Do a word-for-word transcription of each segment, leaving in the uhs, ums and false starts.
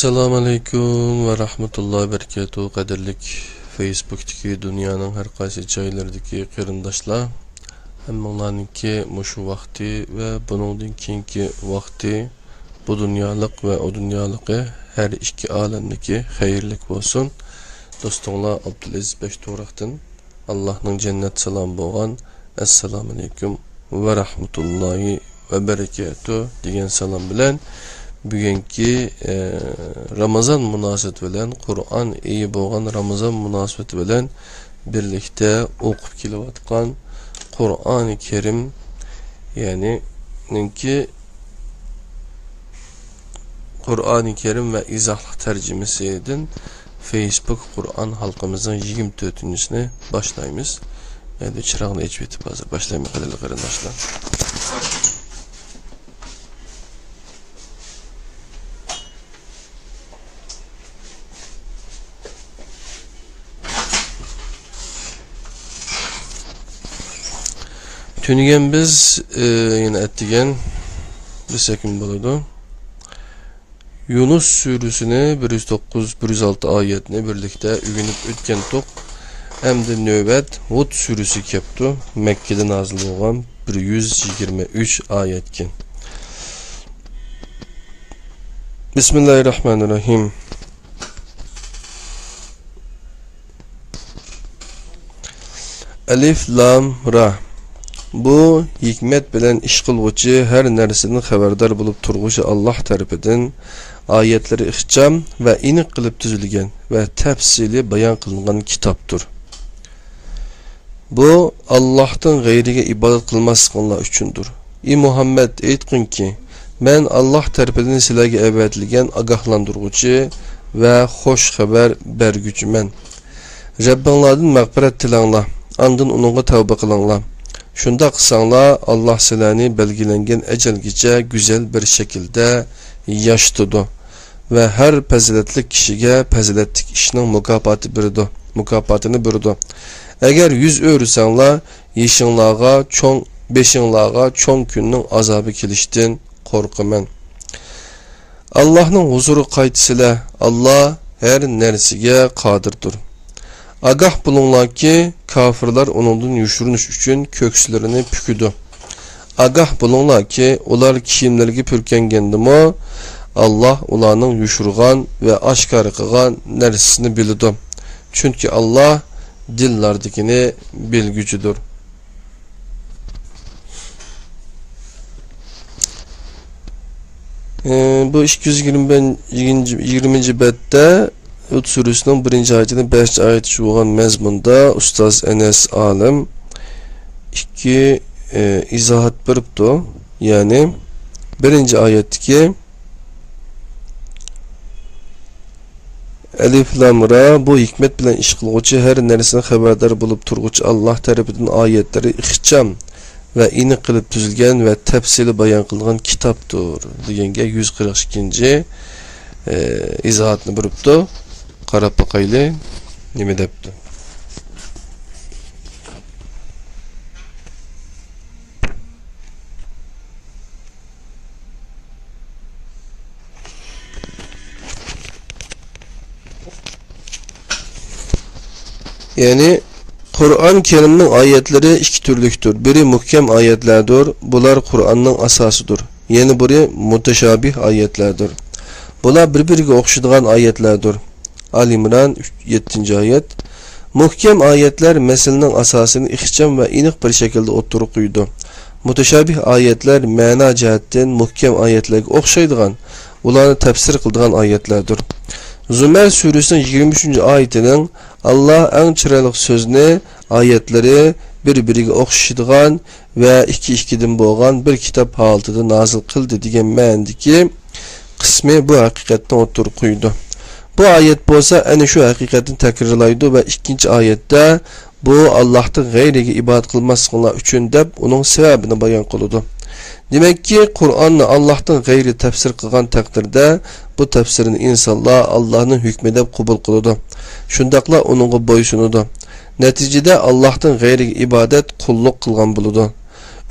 ئەسسالامۇ ئەلەيكۇم ۋە رەھمەتۇللاھى ۋە بەرىكاتۇھ. قەدىرلىك فېيسبۇكتىكى دۇنيانىڭ ھەر قايسى جايلىرىدىكى قېرىنداشلار، ھەممىڭلارنىڭكى مۇشۇ ۋاقتى ۋە بۇنىڭدىن كېيىنكى ۋاقتى، بۇ دۇنيالىق ۋە ئۇ دۇنيالىقى، ھەر ئىككى ئالەملىكى خەيرلىك بولسۇن. دوستۇڭلار ئابدۇلئەزىز بەشتورۇقتىن. ئاللاھنىڭ جەننەت سالامى بولغان «ئەسسالامۇ ئەلەيكۇم ۋە رەھمەتۇللاھى ۋە بەرىكاتۇھ» دېگەن سالام بىلەن، بۈگۈنكى، ئە، رامىزان مۇناسىۋىتى بىلەن، قۇرئان ئېيى بولغان رامىزان مۇناسىۋىتى بىلەن بىرلىكتە ئوقۇپ كېلىۋاتقان قۇرئانى كەرىم، يەنى نىڭكى قۇرئانى كەرىم ۋە ئىزاھلىق تەرجىمىسىدىن فېيسبۇك قۇرئان ھالقىمىزنىڭ يىگىرمە تۆتىنچىسىنى باشلايمىز. ئەمدى چىراغنى ئېچىپ ئېتىپ ھازىر باشلايمەن، قەدىرلىك قېرىنداشلار. تۈنۈگۈن بىز، ئى، يەنە ئەتىگەن بىر سەكۈن بولىدۇ. يۇنۇس سۈرىسىنى بىر يۈز توققۇز، بىر يۈز ئالتە ئايەتنى بىرلىكتە ئۆگىنىپ ئۆتكەنتۇق. ئەمدى نۆۋەت ھۇد سۈرىسى كەپتۇ. مەككىدە نازىل بولغان بىر يۈز يىگىرمە ئۈچ ئايەتكەن. بىسمىللاھىر راھمانىر راھىم. ئەلىف لام را. بۇ ھېكمەت بىلەن ئىش قىلغۇچى، ھەر نەرسىدىن خەۋەردار بولۇپ تۇرغۇچى ئاللاھ تەرىپىدىن ئايەتلىرى ئىخچام ۋە ئېنىق قىلىپ تۈزۈلگەن ۋە تەپسىلىي بايان قىلىنغان كىتابتۇر. بۇ ئاللاھتىن غەيرىگە ئىبادەت قىلماسلىقىڭلار ئۈچۈندۇر. ئى مۇھەممەد، ئېيتقىنكى، مەن ئاللاھ تەرىپىدىن سىلەرگە ئەۋەتىلگەن ئاگاھلاندۇرغۇچى ۋە خۇش خەۋەر بەرگۈچىمەن. رەببىڭلاردىن مەغپىرەت تىلەڭلار، ئاندىن ئۇنىڭغا تەۋبە قىلىڭلار. شۇنداق قىلساڭلار، ئاللاھ سىلەرنى بەلگىلەنگەن ئەجەلگىچە گۈزەل بىر شەكىلدە ياشىتىدۇ ۋە ھەر پەزىلەتلىك كىشىگە پەزىلەتلىك ئىشنىڭ مۇكاپاتى بېرىدۇ، مۇكاپاتىنى بېرىدۇ. ئەگەر يۈز ئۆرۈسەڭلار، يېشىڭلارغا چوڭ، بېشىڭلارغا چوڭ كۈننىڭ ئازابى كېلىشتىن قورقىمەن. ئاللاھنىڭ ھۇزۇرىغا قايتىسىلەر، ئاللاھ ھەر نەرسىگە قادىردۇر. ئاگاھ بولۇڭلاركى، كاپىرلار ئۇنىڭدىن يوشۇرۇنۇش ئۈچۈن كۆكسىلىرىنى پۈكىدۇ. ئاگاھ بولۇڭلاركى، ئۇلار كىيىملىرىگە پۈركەنگەندىمۇ، ئاللاھ ئۇلارنىڭ يوشۇرغان ۋە ئاشكارا قىلغان نەرسىسىنى بىلىدۇ. چۈنكى ئاللاھ دىللاردىكىنى بىلگۈچىدۇر. ئى، بۇ ئىككى يۈز يىگىرمە، يىگىرمىنچى بەتتە ھۇد سۈرىسىنىڭ بىرىنچى ئايىتىدىن بەشىنچى ئايەتكىچە بولغان مەزمۇندا ئۇستاز ئەنەس ئالىم ئىككى، ئى، ئىزاھات بېرىپتۇ. يەنى بىرىنچى ئايەتتىكى ئەلىف لام را، بۇ ھېكمەت بىلەن ئىش قىلغۇچى، ھەر نەرسىدىن خەۋەردار بولۇپ تۇرغۇچى ئاللاھ تەرىپىدىن ئايەتلىرى ئىخچام ۋە ئېنىق قىلىپ تۈزۈلگەن ۋە تەپسىلىي بايان قىلغان كىتابتۇر، دېگەنگە يۈز قىرىق ئىككىنچى، ئى، ئىزاھاتنى بېرىپتۇ. قاراپ باقايلى، نېمە دەپتۇ. يەنى، قۇرئان كەرىمنىڭ ئايەتلىرى ئىككى تۈرلۈكتۇر. بىرى مۇھكەم ئايەتلەردۇر، بۇلار قۇرئاننىڭ ئاساسىدۇر. يەنە بىرى مۇتەشابىھ ئايەتلەردۇر. بۇلار بىر-بىرىگە ئوخشىدىغان ئايەتلەردۇر. ئال ئىمران، يەتتىنچى ئايەت. مۇھكەم ئايەتلەر مەسىلىنىڭ ئاساسىنى ئىخچام ۋە ئېنىق بىر شەكىلدە ئوتتۇرىغا قويىدۇ. مۇتەشابىھ ئايەتلەر مەنا جەھەتتىن مۇھكەم ئايەتلەرگە ئوخشايدىغان، ئۇلارنى تەپسىر قىلىدىغان ئايەتلەردۇر. زۇمەر سۈرىسىنىڭ يىگىرمە ئۈچىنچى ئايىتىنىڭ، ئاللاھ ئەڭ چىرايلىق سۆزنى، ئايەتلىرى بىر-بىرىگە ئوخشىشىدىغان ۋە ئىككى-ئىككىدىن بولغان بىر كىتاب ھالىتىدە نازىل قىلدى، دېگەن مەنىدىكى قىسمى بۇ ھەقىقەتنى ئوتتۇرىغا قويىدۇ. بۇ ئايەت بولسا ئەنە شۇ ھەقىقەتنى تەكرارلايدۇ ۋە ئىككىنچى ئايەتتە بۇ ئاللاھتىن غەيرىگە ئىبادەت قىلماسلىقىڭلار ئۈچۈن دەپ ئۇنىڭ سەۋەبىنى بايان قىلىدۇ. دېمەككى، قۇرئاننى ئاللاھتىن غەيرى تەپسىر قىلغان تەقدىردە، بۇ تەپسىرنى ئىنسانلار ئاللاھنىڭ ھۆكمى دەپ قوبۇل قىلىدۇ. شۇنداقلا ئۇنىڭغا بويسۇنىدۇ. نەتىجىدە ئاللاھتىن غەيرىگە ئىبادەت، قۇللۇق قىلغان بولىدۇ.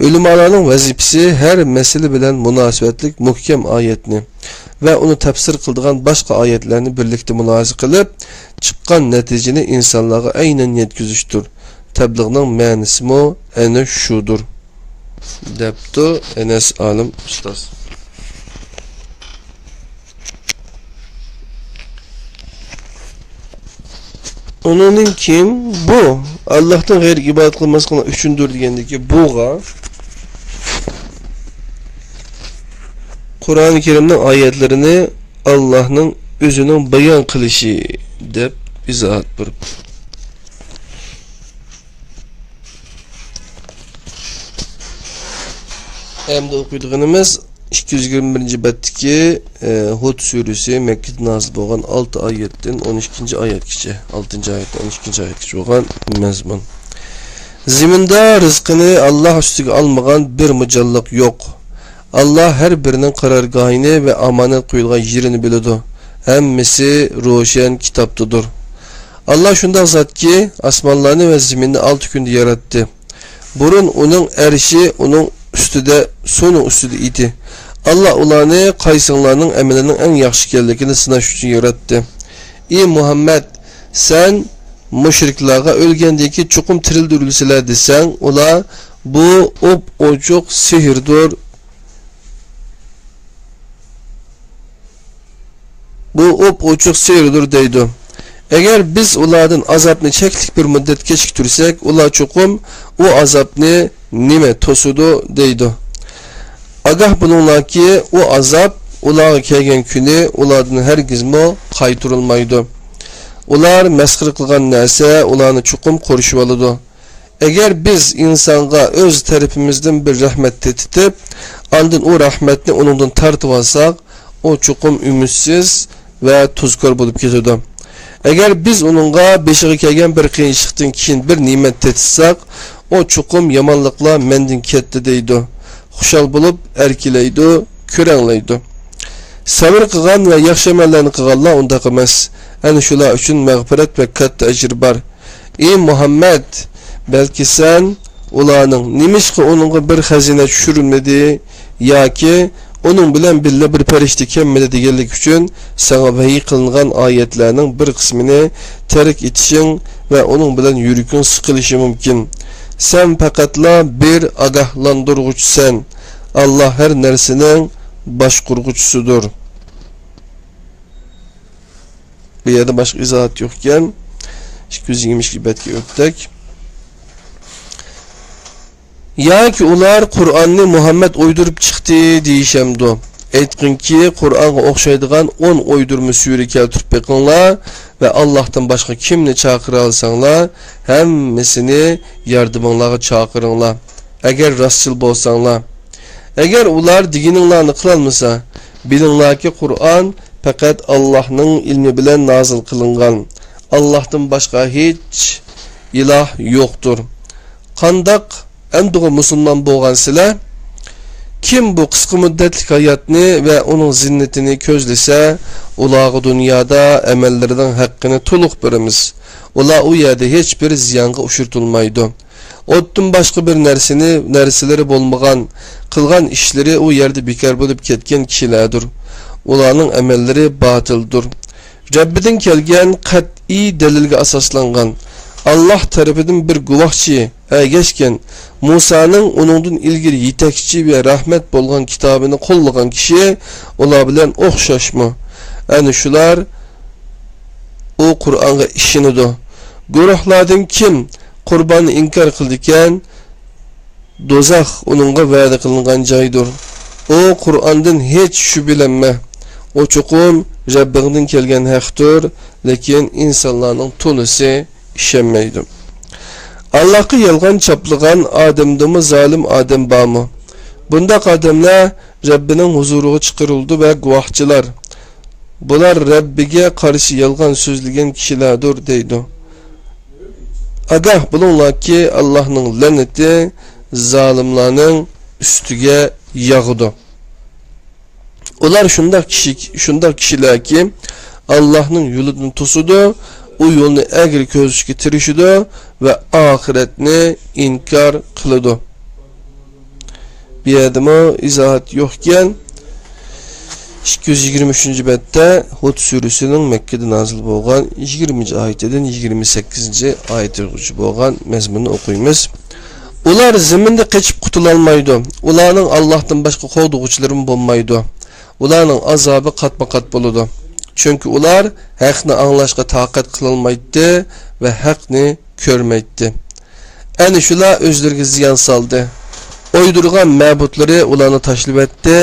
ئۆلىمالارنىڭ ۋەزىپىسى ھەر مەسىلە بىلەن مۇناسىۋەتلىك مۇھكەم ئايەتنى ۋە ئۇنى تەپسىر قىلىدىغان باشقا ئايەتلەرنى بىرلىكتە مۇلاھىزە قىلىپ، چىققان نەتىجىنى ئىنسانلارغا ئەينەن يەتكۈزۈشتۇر. تەبلىغنىڭ مەنىسىمۇ ئەنە شۇدۇر، دەپتۇ ئەنەس ئالىم ئۇستاز. ئۇنىڭدىن كېيىن بۇ، ئاللاھتىن غەيرىگە ئىبادەت قىلماسلىقىڭلار ئۈچۈندۇر دېگەندىكى بۇغا قۇرئانى كەرىمنىڭ ئايەتلىرىنى ئاللاھنىڭ ئۆزىنىڭ بايان قىلىشى دەپ ئىزاھات بېرىپتۇ. ئەمدى ئوقۇيدىغىنىمىز ئىككى يۈز يىگىرمە بىرىنچى بەتتىكى، ئە، ھۇد سۈرىسى، مەككىدە نازىل بولغان، ئالتە ئايەتتىن ئون ئىككىنچى ئايەتكىچە، ئالتىنچى ئايەتتىن ئون ئىككىنچى ئايەتكىچە بولغان مەزمۇن. زېمىندا رىزقىنى ئاللاھ ئۈستىگە ئالمىغان بىرمۇ جانلىق يوق. ئاللاھ ھەر بىرىنىڭ قارارگاھىنى ۋە ئامانەت قويۇلغان يېرىنى بىلىدۇ. ھەممىسى روشەن كىتابتىدۇر. ئاللاھ شۇنداق زاتكى، ئاسمانلارنى ۋە زېمىننى ئالتە كۈندە ياراتتى. بۇرۇن ئۇنىڭ ئەرشى ئۇنىڭ ئۈستىدە، سۇنىڭ ئۈستىدە ئىدى. ئاللاھ ئۇلارنى قايسىڭلارنىڭ ئەمىلىنىڭ ئەڭ ياخشى ئىكەنلىكىنى سىناش ئۈچۈن ياراتتى. ئى مۇھەممەد، سەن مۇشرىكلارغا ئۆلگەندىن كېيىن چوقۇم تىرىلدۈرۈلىسىلەر دېسەڭ، ئۇلار، بۇ ئوپئوچۇق سېھىردۇر. بۇ ئوپئوچۇق سېھىردۇر دەيدۇ. ئەگەر بىز ئۇلاردىن ئازابنى چەكلىك بىر مۇددەت كېچىكتۈرسەك، ئۇلار چوقۇم ئۇ ئازابنى نېمە توسىدۇ دەيدۇ. ئاگاھ بولۇڭلاركى، ئۇ ئازاب ئۇلارغا كەلگەن كۈنى ئۇلاردىن ھەرگىزمۇ قايتۇرۇلمايدۇ. ئۇلار مەسخىرە قىلغان نەرسە ئۇلارنى چوقۇم قورشىۋالىدۇ. ئەگەر بىز ئىنسانغا ئۆز تەرىپىمىزدىن بىر رەھمەت تېتىتىپ، ئاندىن ئۇ رەھمەتنى ئۇنىڭدىن تارتىۋالساق، ئۇ چوقۇم ئۈمىدسىز ۋە تۇزكور بولۇپ كېتىدۇ. ئەگەر بىز ئۇنىڭغا بېشىغا كەلگەن بىر قىيىنچىلىقتىن كېيىن بىر نېمەت تېتىتساق، ئۇ چوقۇم يامانلىقلار مەندىن كەتتى دەيدۇ. خۇشال بولۇپ ئەركىلەيدۇ، كۆرەڭلەيدۇ. سەۋر قىلغان ۋە ياخشى ئەمەللەرنى قىلغانلار ئۇنداق ئەمەس. ئەنە شۇلار ئۈچۈن مەغپىرەت ۋە كاتتا ئەجىر بار. ئى مۇھەممەد، بەلكى سەن ئۇلارنىڭ نېمىشقا ئۇنىڭغا بىر خەزىنە چۈشۈرۈلمىدى ياكى ئۇنىڭ بىلەن بىللە بىر پەرىشتە كەلمىدى دېگەنلىكى ئۈچۈن ساڭا ۋەھىي قىلىنغان ئايەتلەرنىڭ بىر قىسمىنى تەرك ئېتىشىڭ ۋە ئۇنىڭ بىلەن يۈرىكىڭ سىقىلىشى مۇمكىن. سەن پەقەتلا بىر ئاگاھلاندۇرغۇچىسەن. ئاللاھ ھەر نەرسىنىڭ باشقۇرغۇچىسىدۇر. بۇ يەردە باشقا ئىزاھات يوق ئىكەن. ئىككى يۈز يىگىرمە ئىككى بەتكە ئۆتتۇق. ياكى ئۇلار قۇرئاننى مۇھەممەد ئويدۇرۇپ چىقتى دېيىشەمدۇ؟ ئېيتقىنكى، قۇرئانغا ئوخشايدىغان ئون ئويدۇرما سۈرە كەلتۈرۈپ بېقىڭلار ۋە ئاللاھتىن باشقا كىمنى چاقىرالىساڭلار، ھەممىسىنى ياردىمىڭلارغا چاقىرىڭلار. ئەگەر راستچىل بولساڭلار. ئەگەر ئۇلار دېگىنىڭلارنى قىلالمىسا، بىلىڭلاركى، قۇرئان پەقەت ئاللاھنىڭ ئىلمى بىلەن نازىل قىلىنغان، ئاللاھتىن باشقا ھېچ ئىلاھ يوقتۇر. قانداق ئەمدىغۇ مۇسۇلمان بولغان سىلەر؟ كىم بۇ قىسقا مۇددەتلىك ھاياتنى ۋە ئۇنىڭ زىننىتىنى كۆزلىسە، ئۇلارغا دۇنيادا ئەمەللىرىنىڭ ھەققىنى تولۇق بېرىمىز. ئۇلار ئۇ يەردە ھېچ بىر زىيانغا ئۇچرىتىلمايدۇ. ئوتتىن باشقا بىر نەرسىنى، نەرسىلىرى بولمىغان، قىلغان ئىشلىرى ئۇ يەردە بىكار بولۇپ كەتكەن كىشىلەردۇر. ئۇلارنىڭ ئەمەللىرى باتىلدۇر. رەببىدىن كەلگەن قەتئىي دەلىلگە ئاساسلانغان، ئاللاھ تەرىپىدىن بىر گۇۋاھچى ئەگەشكەن، مۇسانىڭ ئۇنىڭدىن ئىلگىرى يېتەكچى ۋە رەھمەت بولغان كىتابىنى قوللىغان كىشى ئۇلار بىلەن ئوخشاشمۇ؟ ئەنە شۇلار ئۇ قۇرئانغا ئىشىنىدۇ. گۇرۇھلاردىن كىم قۇرباننى ئىنكار قىلىدىكەن، دوزاخ ئۇنىڭغا ۋەدە قىلىنغان جايدۇر. ئۇ قۇرئاندىن ھېچ شۈبھىلەنمە. ئۇ چوقۇم رەببىڭدىن كەلگەن ھەقتۇر، لېكىن ئىنسانلارنىڭ تولىسى ئىشەنمەيدۇ. ئاللاھقا يالغان چاپلىغان ئادەمدىنمۇ زالىم ئادەم بارمۇ؟ بۇنداق ئادەملەر رەببىنىڭ ھۇزۇرىغا چىقىرىلىدۇ ۋە گۇۋاھچىلار، بۇلار رەببىگە قارشى يالغان سۆزلىگەن كىشىلەردۇر، دەيدۇ. ئاگاھ بولۇڭلاركى، ئاللاھنىڭ لەنىتى زالىملارنىڭ ئۈستىگە ياغىدۇ. ئۇلار شۇنداق كىشى، شۇنداق كىشىلەركى، ئاللاھنىڭ يولىدىن توسىدۇ، ئۇ يولنى ئەگرى كۆزىتىشكە تىرىشىدۇ ۋە ئاخىرەتنى ئىنكار قىلىدۇ. بۇ يەردىمۇ ئىزاھات يوق ئىكەن. ئىككى يۈز يىگىرمە ئۈچىنچى بەتتە ھۇد سۈرىسىنىڭ مەككىدە نازىل بولغان يىگىرمىنچى ئايىتىدىن يىگىرمە سەككىزىنچى ئايەتكىچە بولغان مەزمۇننى ئوقۇيمىز. ئۇلار زېمىندا قېچىپ قۇتۇلالمايدۇ. ئۇلارنىڭ ئاللاھتىن باشقا قوغدىغۇچىلىرىمۇ بولمايدۇ. ئۇلارنىڭ ئازابى قاتمۇ-قات بولىدۇ. چۈنكى ئۇلار ھەقنى ئاڭلاشقا تاقەت قىلالمايتتى ۋە ھەقنى كۆرمەيتتى. ئەنە شۇلار ئۆزلىرىگە زىيان سالدى. ئويدۇرغان مەبۇدلىرى ئۇلارنى تاشلىۋەتتى.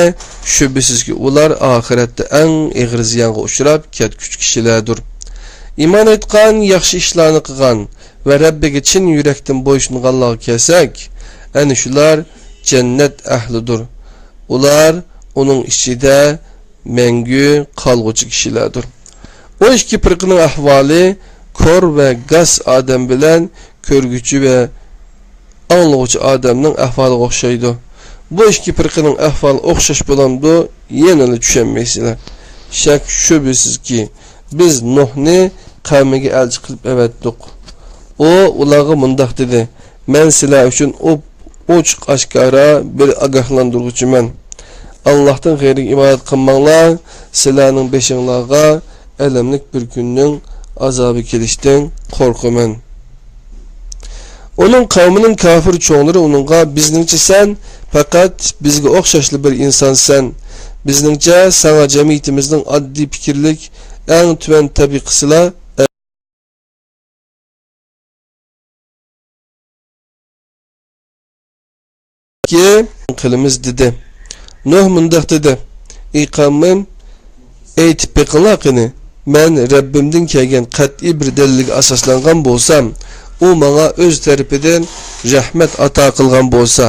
شۈبھىسىزكى، ئۇلار ئاخىرەتتە ئەڭ ئېغىر زىيانغا ئۇچراپ كەتكۈچى كىشىلەردۇر. ئىمان ئېيتقان، ياخشى ئىشلارنى قىلغان ۋە رەببىگە چىن يۈرەكتىن بويسۇنغانلارغا كەلسەك، ئەنە شۇلار جەننەت ئەھلىدۇر. ئۇلار ئۇنىڭ ئىچىدە مەڭگۈ قالغۇچى كىشىلەردۇر. ئۇ ئىككى پىرقىنىڭ ئەھۋالى كور ۋە گاس ئادەم بىلەن كۆرگۈچى ۋە ئاڭلىغۇچى ئادەمنىڭ ئەھۋالىغا ئوخشايدۇ. بۇ ئىككى پىرقىنىڭ ئەھۋالى ئوخشاش بولامدۇ؟ يەنىلا چۈشەنمەيسىلەر. شەك-شۈبھىسىزكى، بىز نۇھنى قەۋمىگە ئەلچى قىلىپ ئەۋەتتۇق. ئۇ ئۇلارغا مۇنداق دېدى: مەن سىلەر ئۈچۈن ئوپ-، ئوچۇق-ئاشكارا بىر ئاگاھلاندۇرغۇچىمەن. ئاللاھتىن غەيرىگە ئىبادەت قىلماڭلار، سىلەرنىڭ بېشىڭلارغا ئەلەملىك بىر كۈننىڭ ئازابى كېلىشتىن قورقىمەن. ئۇنىڭ قەۋمىنىڭ كاپىر چوڭلىرى ئۇنىڭغا: بىزنىڭچە سەن پەقەت بىزگە ئوخشاشلا بىر ئىنسانسەن. بىزنىڭچە ساڭا جەمئىيىتىمىزنىڭ ئاددىي پىكىرلىك ئەڭ تۆۋەن تەبىقىسىلا قىلىمىز، دېدى. نۇھ مۇنداق دېدى: ئى قەۋمىم، ئېيتىپ بېقىڭلار قېنى، مەن رەببىمدىن كەلگەن قەتئىي بىر دەلىلگە ئاساسلانغان بولسام، ئۇ ماڭا ئۆز تەرىپىدىن رەھمەت ئاتا قىلغان بولسا،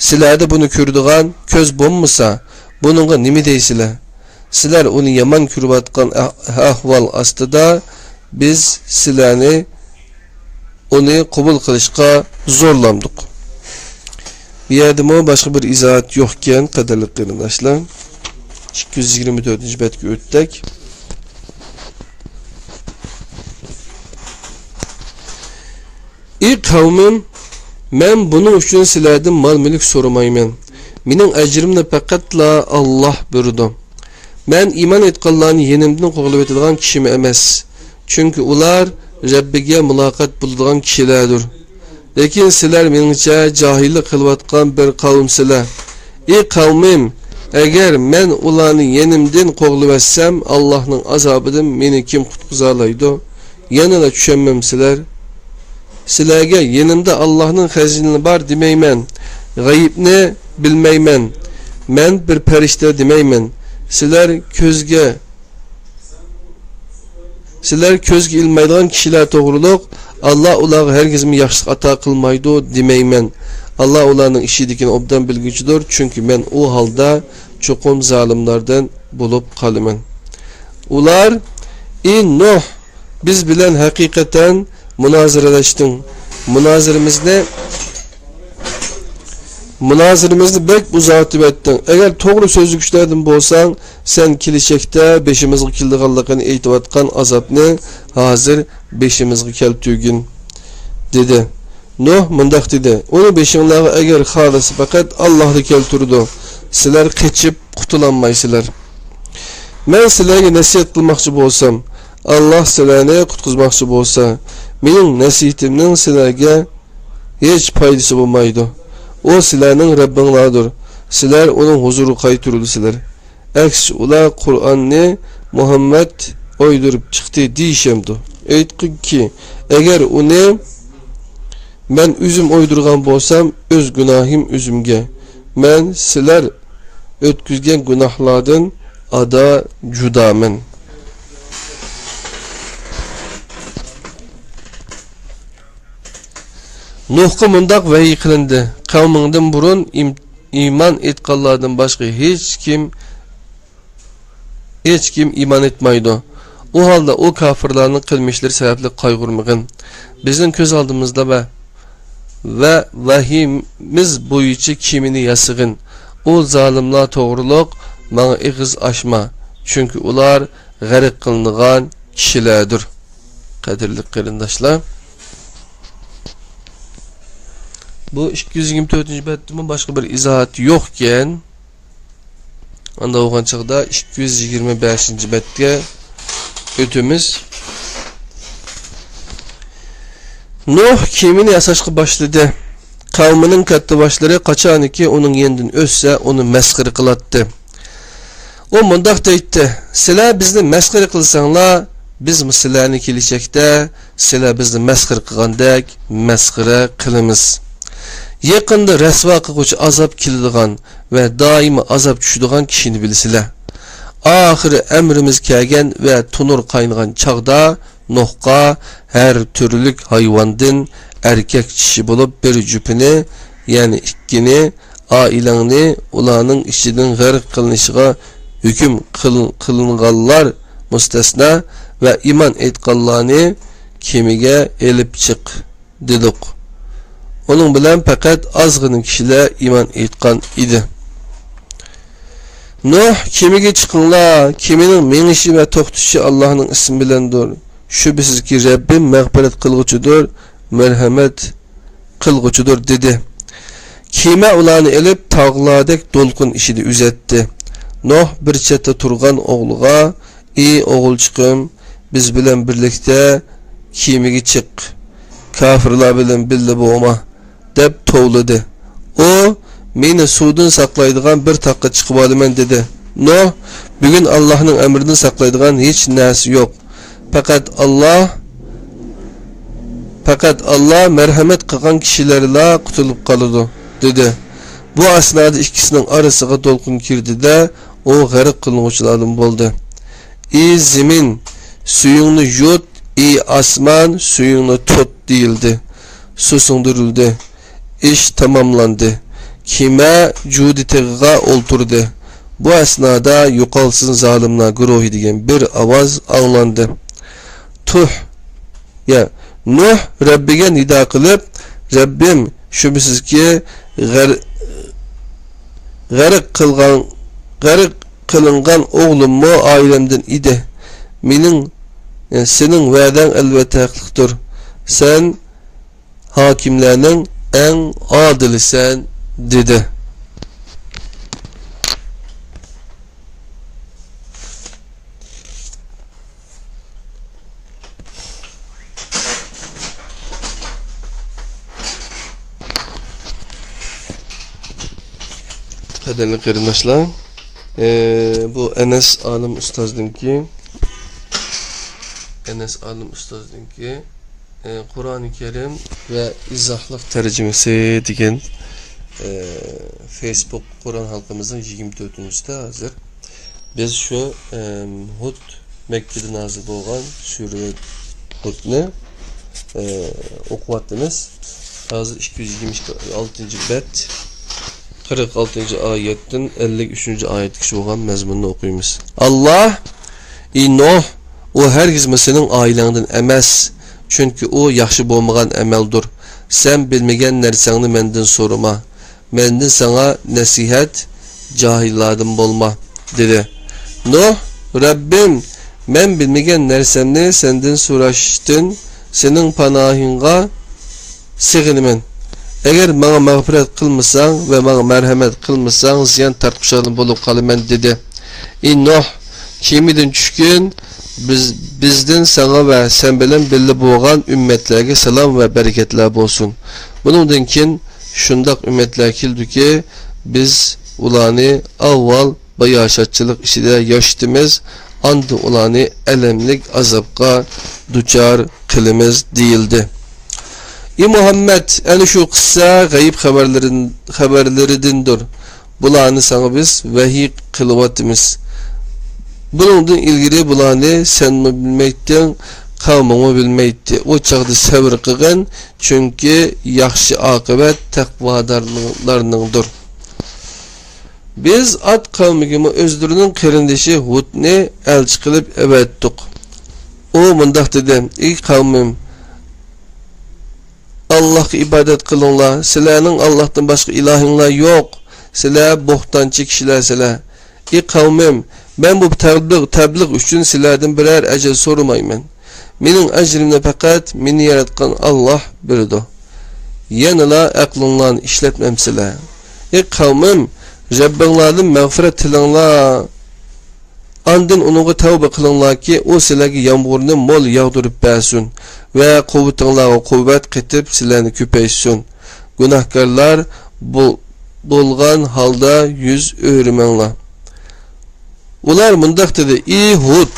سىلەردە بۇنى كۆرىدىغان كۆز بولمىسا، بۇنىڭغا نېمە دەيسىلەر؟ سىلەر ئۇنى يامان كۆرۈۋاتقان ئەھ-، ئەھۋال ئاستىدا، بىز سىلەرنى ئۇنى قوبۇل قىلىشقا زورلامدۇق. بۇ يەردىمۇ باشقا بىر ئىزاھات يوقكەن، قەدىرلىك قېرىنداشلار. ئىككى يۈز يىگىرمە تۆتىنچى بەتكە ئۆتتۇق. ئى قەۋمىم، مەن بۇنىڭ ئۈچۈن سىلەردىن مال-مۈلۈك سورىمايمەن. مېنىڭ ئەجرىمنى پەقەتلا ئاللاھ بېرىدۇ. مەن ئىمان ئېيتقانلارنى يېنىمدىن قوغلىۋېتىدىغان كىشىمۇ ئەمەس. چۈنكى ئۇلار رەببىگە مۇلاقات بولىدىغان كىشىلەردۇر. لېكىن سىلەر مېنىڭچە جاھىللىق قىلىۋاتقان بىر قەۋمسىلەر. ئى قەۋمىم، ئەگەر مەن ئۇلارنى يېنىمدىن قوغلىۋەتسەم، ئاللاھنىڭ ئازابىدىن مېنى كىم قۇتقۇزالايدۇ؟ يەنىلا چۈشەنمەمسىلەر؟ سىلەرگە يېنىمدا ئاللاھنىڭ خەزىنىلىرى بار دېمەيمەن، غەيىبنى بىلمەيمەن، مەن بىر پەرىشتە دېمەيمەن. سىلەر كۆزگە، سىلەر كۆزگە ئىلمايدىغان كىشىلەر توغرۇلۇق، ئاللاھ ئۇلارغا ھەرگىزمۇ ياخشىلىق ئاتا قىلمايدۇ دېمەيمەن. ئاللاھ ئۇلارنىڭ ئىشىدىكىنى ئوبدان بىلگۈچىدۇر، چۈنكى مەن ئۇ ھالدا چوقۇم زالىملاردىن بولۇپ قالىمەن. ئۇلار: ئى نۇھ، بىز بىلەن ھەقىقەتەن مۇنازىرىلەشتىڭ. مۇنازىرىمىزنى، مۇنازىرىمىزنى بەك ئۇزارتىۋەتتىڭ. ئەگەر توغرا سۆزلىگۈچىلەردىن بولساڭ، سەن كېلىچەكتە بېشىمىزغا كېلىدىغانلىقىنى ئېيتىۋاتقان ئازابنى ھازىر بېشىمىزغا كەلتۈرگىن، دېدى. نۇھ مۇنداق دېدى: ئۇنى بېشىڭلارغا ئەگەر خالىسا پەقەت ئاللاھلا كەلتۈرىدۇ. سىلەر قېچىپ قۇتۇلالمايسىلەر. مەن سىلەرگە نەسىھەت قىلماقچى بولسام، ئاللاھ سىلەرنى قۇتقۇزماقچى بولسا، مېنىڭ نەسىھىتىمنىڭ سىلەرگە ھېچ پايدىسى بولمايدۇ. ئۇ سىلەرنىڭ رەببىڭلاردۇر. سىلەر ئۇنىڭ ھۇزۇرىغا قايتۇرۇلىسىلەر. ئەكسىچە ئۇلار قۇرئاننى مۇھەممەد ئويدۇرۇپ چىقتى دېيىشەمدۇ؟ ئېيتقىنكى، ئەگەر ئۇنى مەن ئۆزۈم ئويدۇرغان بولسام، ئۆز گۇناھىم ئۆزۈمگە. مەن سىلەر ئۆتكۈزگەن گۇناھلاردىن ئادا جۇدامەن. نۇھقا مۇنداق ۋەھىي قىلىندى: قەۋمىڭدىن بۇرۇن ئىم-، ئىمان ئېيتقانلاردىن باشقا ھېچكىم، ھېچكىم ئىمان ئېيتمايدۇ. ئۇ ھالدا ئۇ كاپىرلارنىڭ قىلمىشلىرى سەۋەبلىك قايغۇرمىغىن. بىزنىڭ كۆز ئالدىمىزدا ۋە، ۋە ۋەھىيىمىز بويىچە كېمىنى ياسىغىن. ئۇ زالىملار توغرۇلۇق ماڭا ئېغىز ئاچما، چۈنكى ئۇلار غەرق قىلىنغان كىشىلەردۇر. قەدىرلىك قېرىنداشلار، بۇ ئىككى يۈز يىگىرمە تۆتىنچى بەتتىمۇ باشقا بىر ئىزاھات يوقكەن. ئاندا بولغان چاغدا ئىككى يۈز يىگىرمە بەشىنچى بەتكە ئۆتىمىز. نۇھ كېمىنى ياساشقا باشلىدى. قەۋمىنىڭ كاتتىباشلىرى قاچانكى ئۇنىڭ يېنىدىن ئۆتسە، ئۇنى مەسخىرە قىلاتتى. ئۇ مۇنداق دەيتتى: «سىلەر بىزنى مەسخىرە قىلساڭلار، بىزمۇ سىلەرنى كېلىچەكتە سىلەر بىزنى مەسخىرە قىلغاندەك مەسخىرە قىلىمىز.» يېقىندا رەسۋا قىلغۇچى ئازاب كېلىدىغان ۋە دائىمىي ئازاب چۈشىدىغان كىشىنى بىلىسىلەر. ئاخىرى ئەمرىمىز كەلگەن ۋە تونۇر قاينىغان چاغدا نۇھقا ھەر تۈرلۈك ھايۋاندىن ئەركەك چىشى بولۇپ بىر جۈپىنى، يەنى ئىككىنى، ئائىلەڭنى ئۇلارنىڭ ئىچىدىن غەرق قىلىنىشىغا ھۆكۈم قىل-، قىلىنغانلار مۇستەسنا ۋە ئىمان ئېيتقانلارنى كېمىگە ئېلىپ چىق، دېدۇق. ئۇنىڭ بىلەن پەقەت ئازغىنە كىشىلەر ئىمان ئېيتقان ئىدى. نۇھ: «كېمىگە چىقىڭلار، كېمىنىڭ مېڭىشى ۋە توختىشى ئاللاھنىڭ ئىسمى بىلەندۇر. شۈبھىسىزكى، رەببىم مەغپىرەت قىلغۇچىدۇر، مەرھەمەت قىلغۇچىدۇر» دېدى. كېمە ئۇلارنى ئېلىپ، تاغلاردەك دولقۇن ئىچىدە ئۈزەتتى. نۇھ بىر چەتتە تۇرغان ئوغلىغا: «ئى ئوغۇلچىقىم، بىز بىلەن بىرلىكتە كېمىگە چىق، كاپىرلار بىلەن بىللە بولما» دەپ توۋلىدى. ئۇ: «مېنى سۇدىن ساقلايدىغان بىر تاغقا چىقىۋالىمەن» دېدى. نۇھ: «بۈگۈن ئاللاھنىڭ ئەمرىدىن ساقلايدىغان ھېچ نەرسە يوق. پەقەت ئاللاھ، پەقەت ئاللاھ مەرھەمەت قىلغان كىشىلەرلا قۇتۇلۇپ قالىدۇ» دېدى. بۇ ئەسنادا ئىككىسىنىڭ ئارىسىغا دولقۇن كىردى-دە، ئۇ غەرق قىلىنغۇچىلاردىن بولدى. «ئى زېمىن، سۈيۈڭنى يۇت، ئى ئاسمان، سۈيۈڭنى تۇت» دېيىلدى. سۇ سىڭدۈرۈلدى. ئىش تاماملاندى. كېمە جۇدى تېغىغا ئولتۇردى. بۇ ئەسنادا «يوقالسۇن زالىملار گۇرۇھى» دېگەن بىر ئاۋاز ئاڭلاندى. تۇھ، يا، نۇھ رەببىگە نىدا قىلىپ: «رەببىم، شۈبھىسىزكى، غەر-، غەرق قىلغان، غەرق قىلىنغان ئوغلۇممۇ ئائىلەمدىن ئىدى. مېنىڭ، سېنىڭ ۋەدەڭ ئەلۋەتتە ھەقلىقتۇر. سەن ھاكىملارنىڭ ئەڭ ئادىلىسەن» دېدى. قەدىرلىك قېرىنداشلار، ئى، بۇ ئەنەس ئالىم ئۇستازنىڭكى، ئەنەس ئالىم ئۇستازنىڭكى، ئى، قۇرئانى كەرىم ۋە ئىزاھلىق تەرجىمىسى دېگەن، ئى، فېيسبۇك قۇرئان ھالقىمىزنىڭ يىگىرمە تۆتىنچىسىدە ھازىر. بىز شۇ، ئەم، ھۇد، مەككىدە نازىل بولغان سۈرە ھۇدنى، ئە، ئوقۇۋاتىمىز. ھازىر ئىككى يۈز يىگىرمە ئالتىنچى بەت، قىرىق ئالتىنچى ئايەتتىن ئەللىك ئۈچىنچى ئايەتكىچە بولغان مەزمۇننى ئوقۇيمىز. ئاللاھ: «ئى نۇھ، ئۇ ھەرگىزمۇ سېنىڭ ئائىلەڭدىن ئەمەس، چۈنكى ئۇ ياخشى بولمىغان ئەمەلدۇر. سەن بىلمىگەن نەرسەڭنى مەندىن سورىما. مەندىن ساڭا نەسىھەت، جاھىللاردىن بولما» دېدى. نۇھ: «رەببىم، مەن بىلمىگەن نەرسەمنى سەندىن سوراشتىن سېنىڭ پاناھىڭغا سېغىنىمەن. ئەگەر ماڭا مەغپىرەت قىلمىساڭ ۋە ماڭا مەرھەمەت قىلمىساڭ، زىيان تارتقۇچىلاردىن بولۇپ قالىمەن» دېدى. ئى نۇھ، كېمىدىن چۈشكىن، بىز، بىزدىن ساڭا ۋە سەن بىلەن بىللە بولغان ئۈممەتلەرگە سالام ۋە بەرىكەتلەر بولسۇن. بۇنىڭدىن كېيىن شۇنداق ئۈممەتلەر كېلىدۇكى، بىز ئۇلارنى ئاۋۋال باياشاتچىلىق ئىچىدە ياشىتىمىز، ئاندىن ئۇلارنى ئەلەملىك ئازابقا دۇچار قىلىمىز، دېيىلدى. ئى مۇھەممەد، ئەنە شۇ قىسسە غەيىب خەۋەرلىرىن-، خەۋەرلىرىدىندۇر. بۇلارنى ساڭا بىز ۋەھىي قىلىۋاتىمىز. بۇنىڭدىن ئىلگىرى بۇلارنى سەنمۇ بىلمەيتتىڭ، قەۋمىڭمۇ بىلمەيتتى. ئۇ چاغدا سەۋر قىلغىن، چۈنكى ياخشى ئاقىۋەت تەقۋادارلارنىڭدۇر. بىز ئاد قەۋمىگىمۇ ئۆزلىرىنىڭ قېرىندىشى ھۇدنى ئەلچى قىلىپ ئەۋەتتۇق. ئۇ مۇنداق دېدى: ئى قەۋمىم، ئاللاھقا ئىبادەت قىلىڭلار. سىلەرنىڭ ئاللاھتىن باشقا ئىلاھىڭلار يوق. سىلەر بوھتانچى كىشىلەرسىلەر. ئى قەۋمىم، مەن بۇ تەبلىغ، تەبلىغ ئۈچۈن سىلەردىن بىرەر ئەجىر سورىمايمەن. مېنىڭ ئەجرىمنى پەقەت مېنى ياراتقان ئاللاھ بېرىدۇ. يەنىلا ئەقلىڭلارنى ئىشلەتمەمسىلەر؟ ئى قەۋمىم، رەببىڭلاردىن مەغپىرەت تىلەڭلار. ئاندىن ئۇنىڭغا تەۋبە قىلىڭلاركى، ئۇ سىلەرگە يامغۇرنى مول ياغدۇرۇپ بەرسۇن ۋە قۇۋۋىتىڭلارغا قۇۋۋەت قېتىپ، سىلەرنى كۆپەيتسۇن. گۇناھكارلار بول-، بولغان ھالدا يۈز ئۆرۈمەڭلار. ئۇلار مۇنداق دېدى: ئى ھۇد،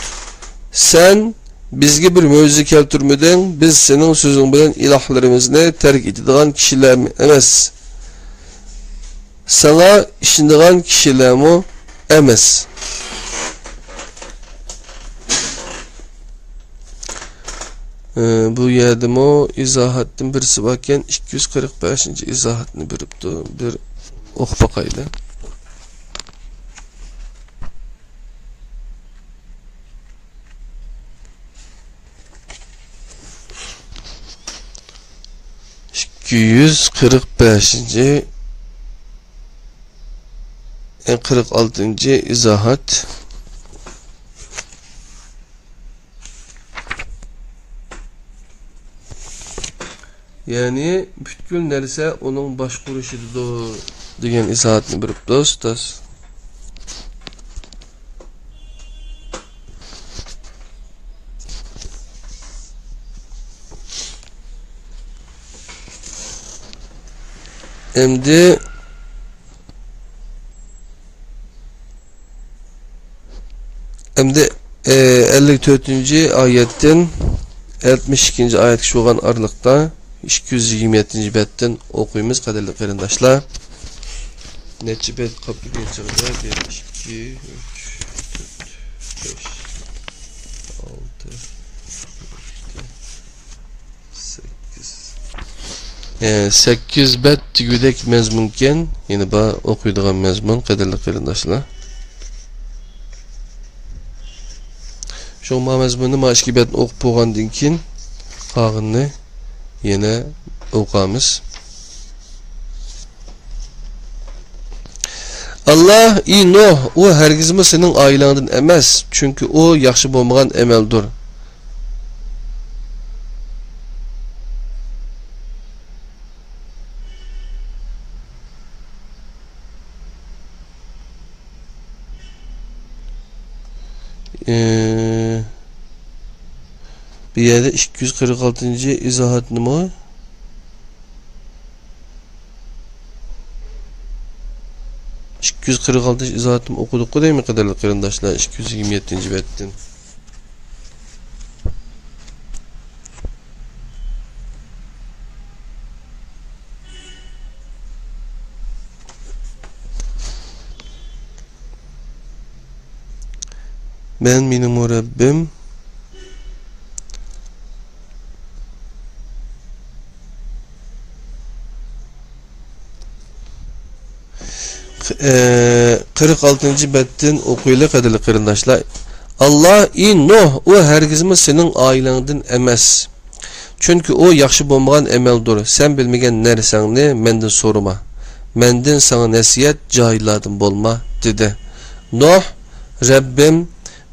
سەن بىزگە بىر مۆجىزە كەلتۈرمىدىڭ، بىز سېنىڭ سۆزۈڭ بىلەن ئىلاھلىرىمىزنى تەرك ئېتىدىغان كىشىلەر ئەمەس. ساڭا ئىشىنىدىغان كىشىلەرمۇ ئەمەس. ئى، بۇ يەردىمۇ ئىزاھاتتىن بىرسى باركەن، ئىككى يۈز قىرىق بەشىنچى ئىزاھاتنى بېرىپتۇ. بىر ئوقۇپ باقايلى. ئىككى يۈز قىرىق بەشىنچى، قىرىق ئالتىنچى ئىزاھات. يەنى پۈتكۈل نەرسە ئۇنىڭ باشقۇرۇشىدىدۇر، دېگەن ئىزاھاتنى بېرىپتۇ ئۇستاز. ئەمدى، ئەمدى، ئە، ئەللىك تۆتىنچى ئايەتتىن ئەلتمىش ئىككىنچى ئايەتكىچە بولغان ئارىلىقتا ئىككى يۈز يىگىرمە يەتتىنچى بەتتىن ئوقۇيمىز، قەدىرلىك قېرىنداشلار. نەچچە بەت قاپتۇ بىر چاغدا؟ بىر، ئىككى، ئۈچ، تۆت، بەش، ئالتە، يەتتە، سەككىز. ئە، سەككىز بەت دېگۈدەك مەزمۇنكەن، يەنە بار ئوقۇيدىغان مەزمۇن، قەدىرلىك قېرىنداشلار. شۇڭا ما مەزمۇننى ما ئىككى بەتنى ئوقۇپ بولغاندىن كېيىن، قالغىنىنى يەنە ئوقۇمىز. ئاللا: ئى نۇھ، ئۇ ھەرگىزمۇ سېنىڭ ئائىلەڭدىن ئەمەس، چۈنكى ئۇ ياخشى بولمىغان ئەمەلدۇر. ئى، بۇ يەردە ئىككى يۈز قىرىق ئالتىنچى ئىزاھاتنىمۇ، ئىككى يۈز قىرىق ئالتىنچى ئىزاھاتنىمۇ ئوقۇدۇققۇ دەيمەن، قەدىرلىك قېرىنداشلار، ئىككى يۈز يىگىرمە يەتتىنچى بەتتىن. مەن، مېنىڭمۇ رەببىم. ئى، قىرىق ئالتىنچى بەتتىن ئوقۇيلى، قەدىرلىك قېرىنداشلار. ئاللا: ئى نۇھ، ئۇ ھەرگىزمۇ سېنىڭ ئائىلەڭدىن ئەمەس. چۈنكى ئۇ ياخشى بولمىغان ئەمەلدۇر. سەن بىلمىگەن نەرسەڭنى مەندىن سورىما. مەندىن ساڭا نەسىھەت جاھىللاردىن بولما، دېدى. نۇھ: رەببىم،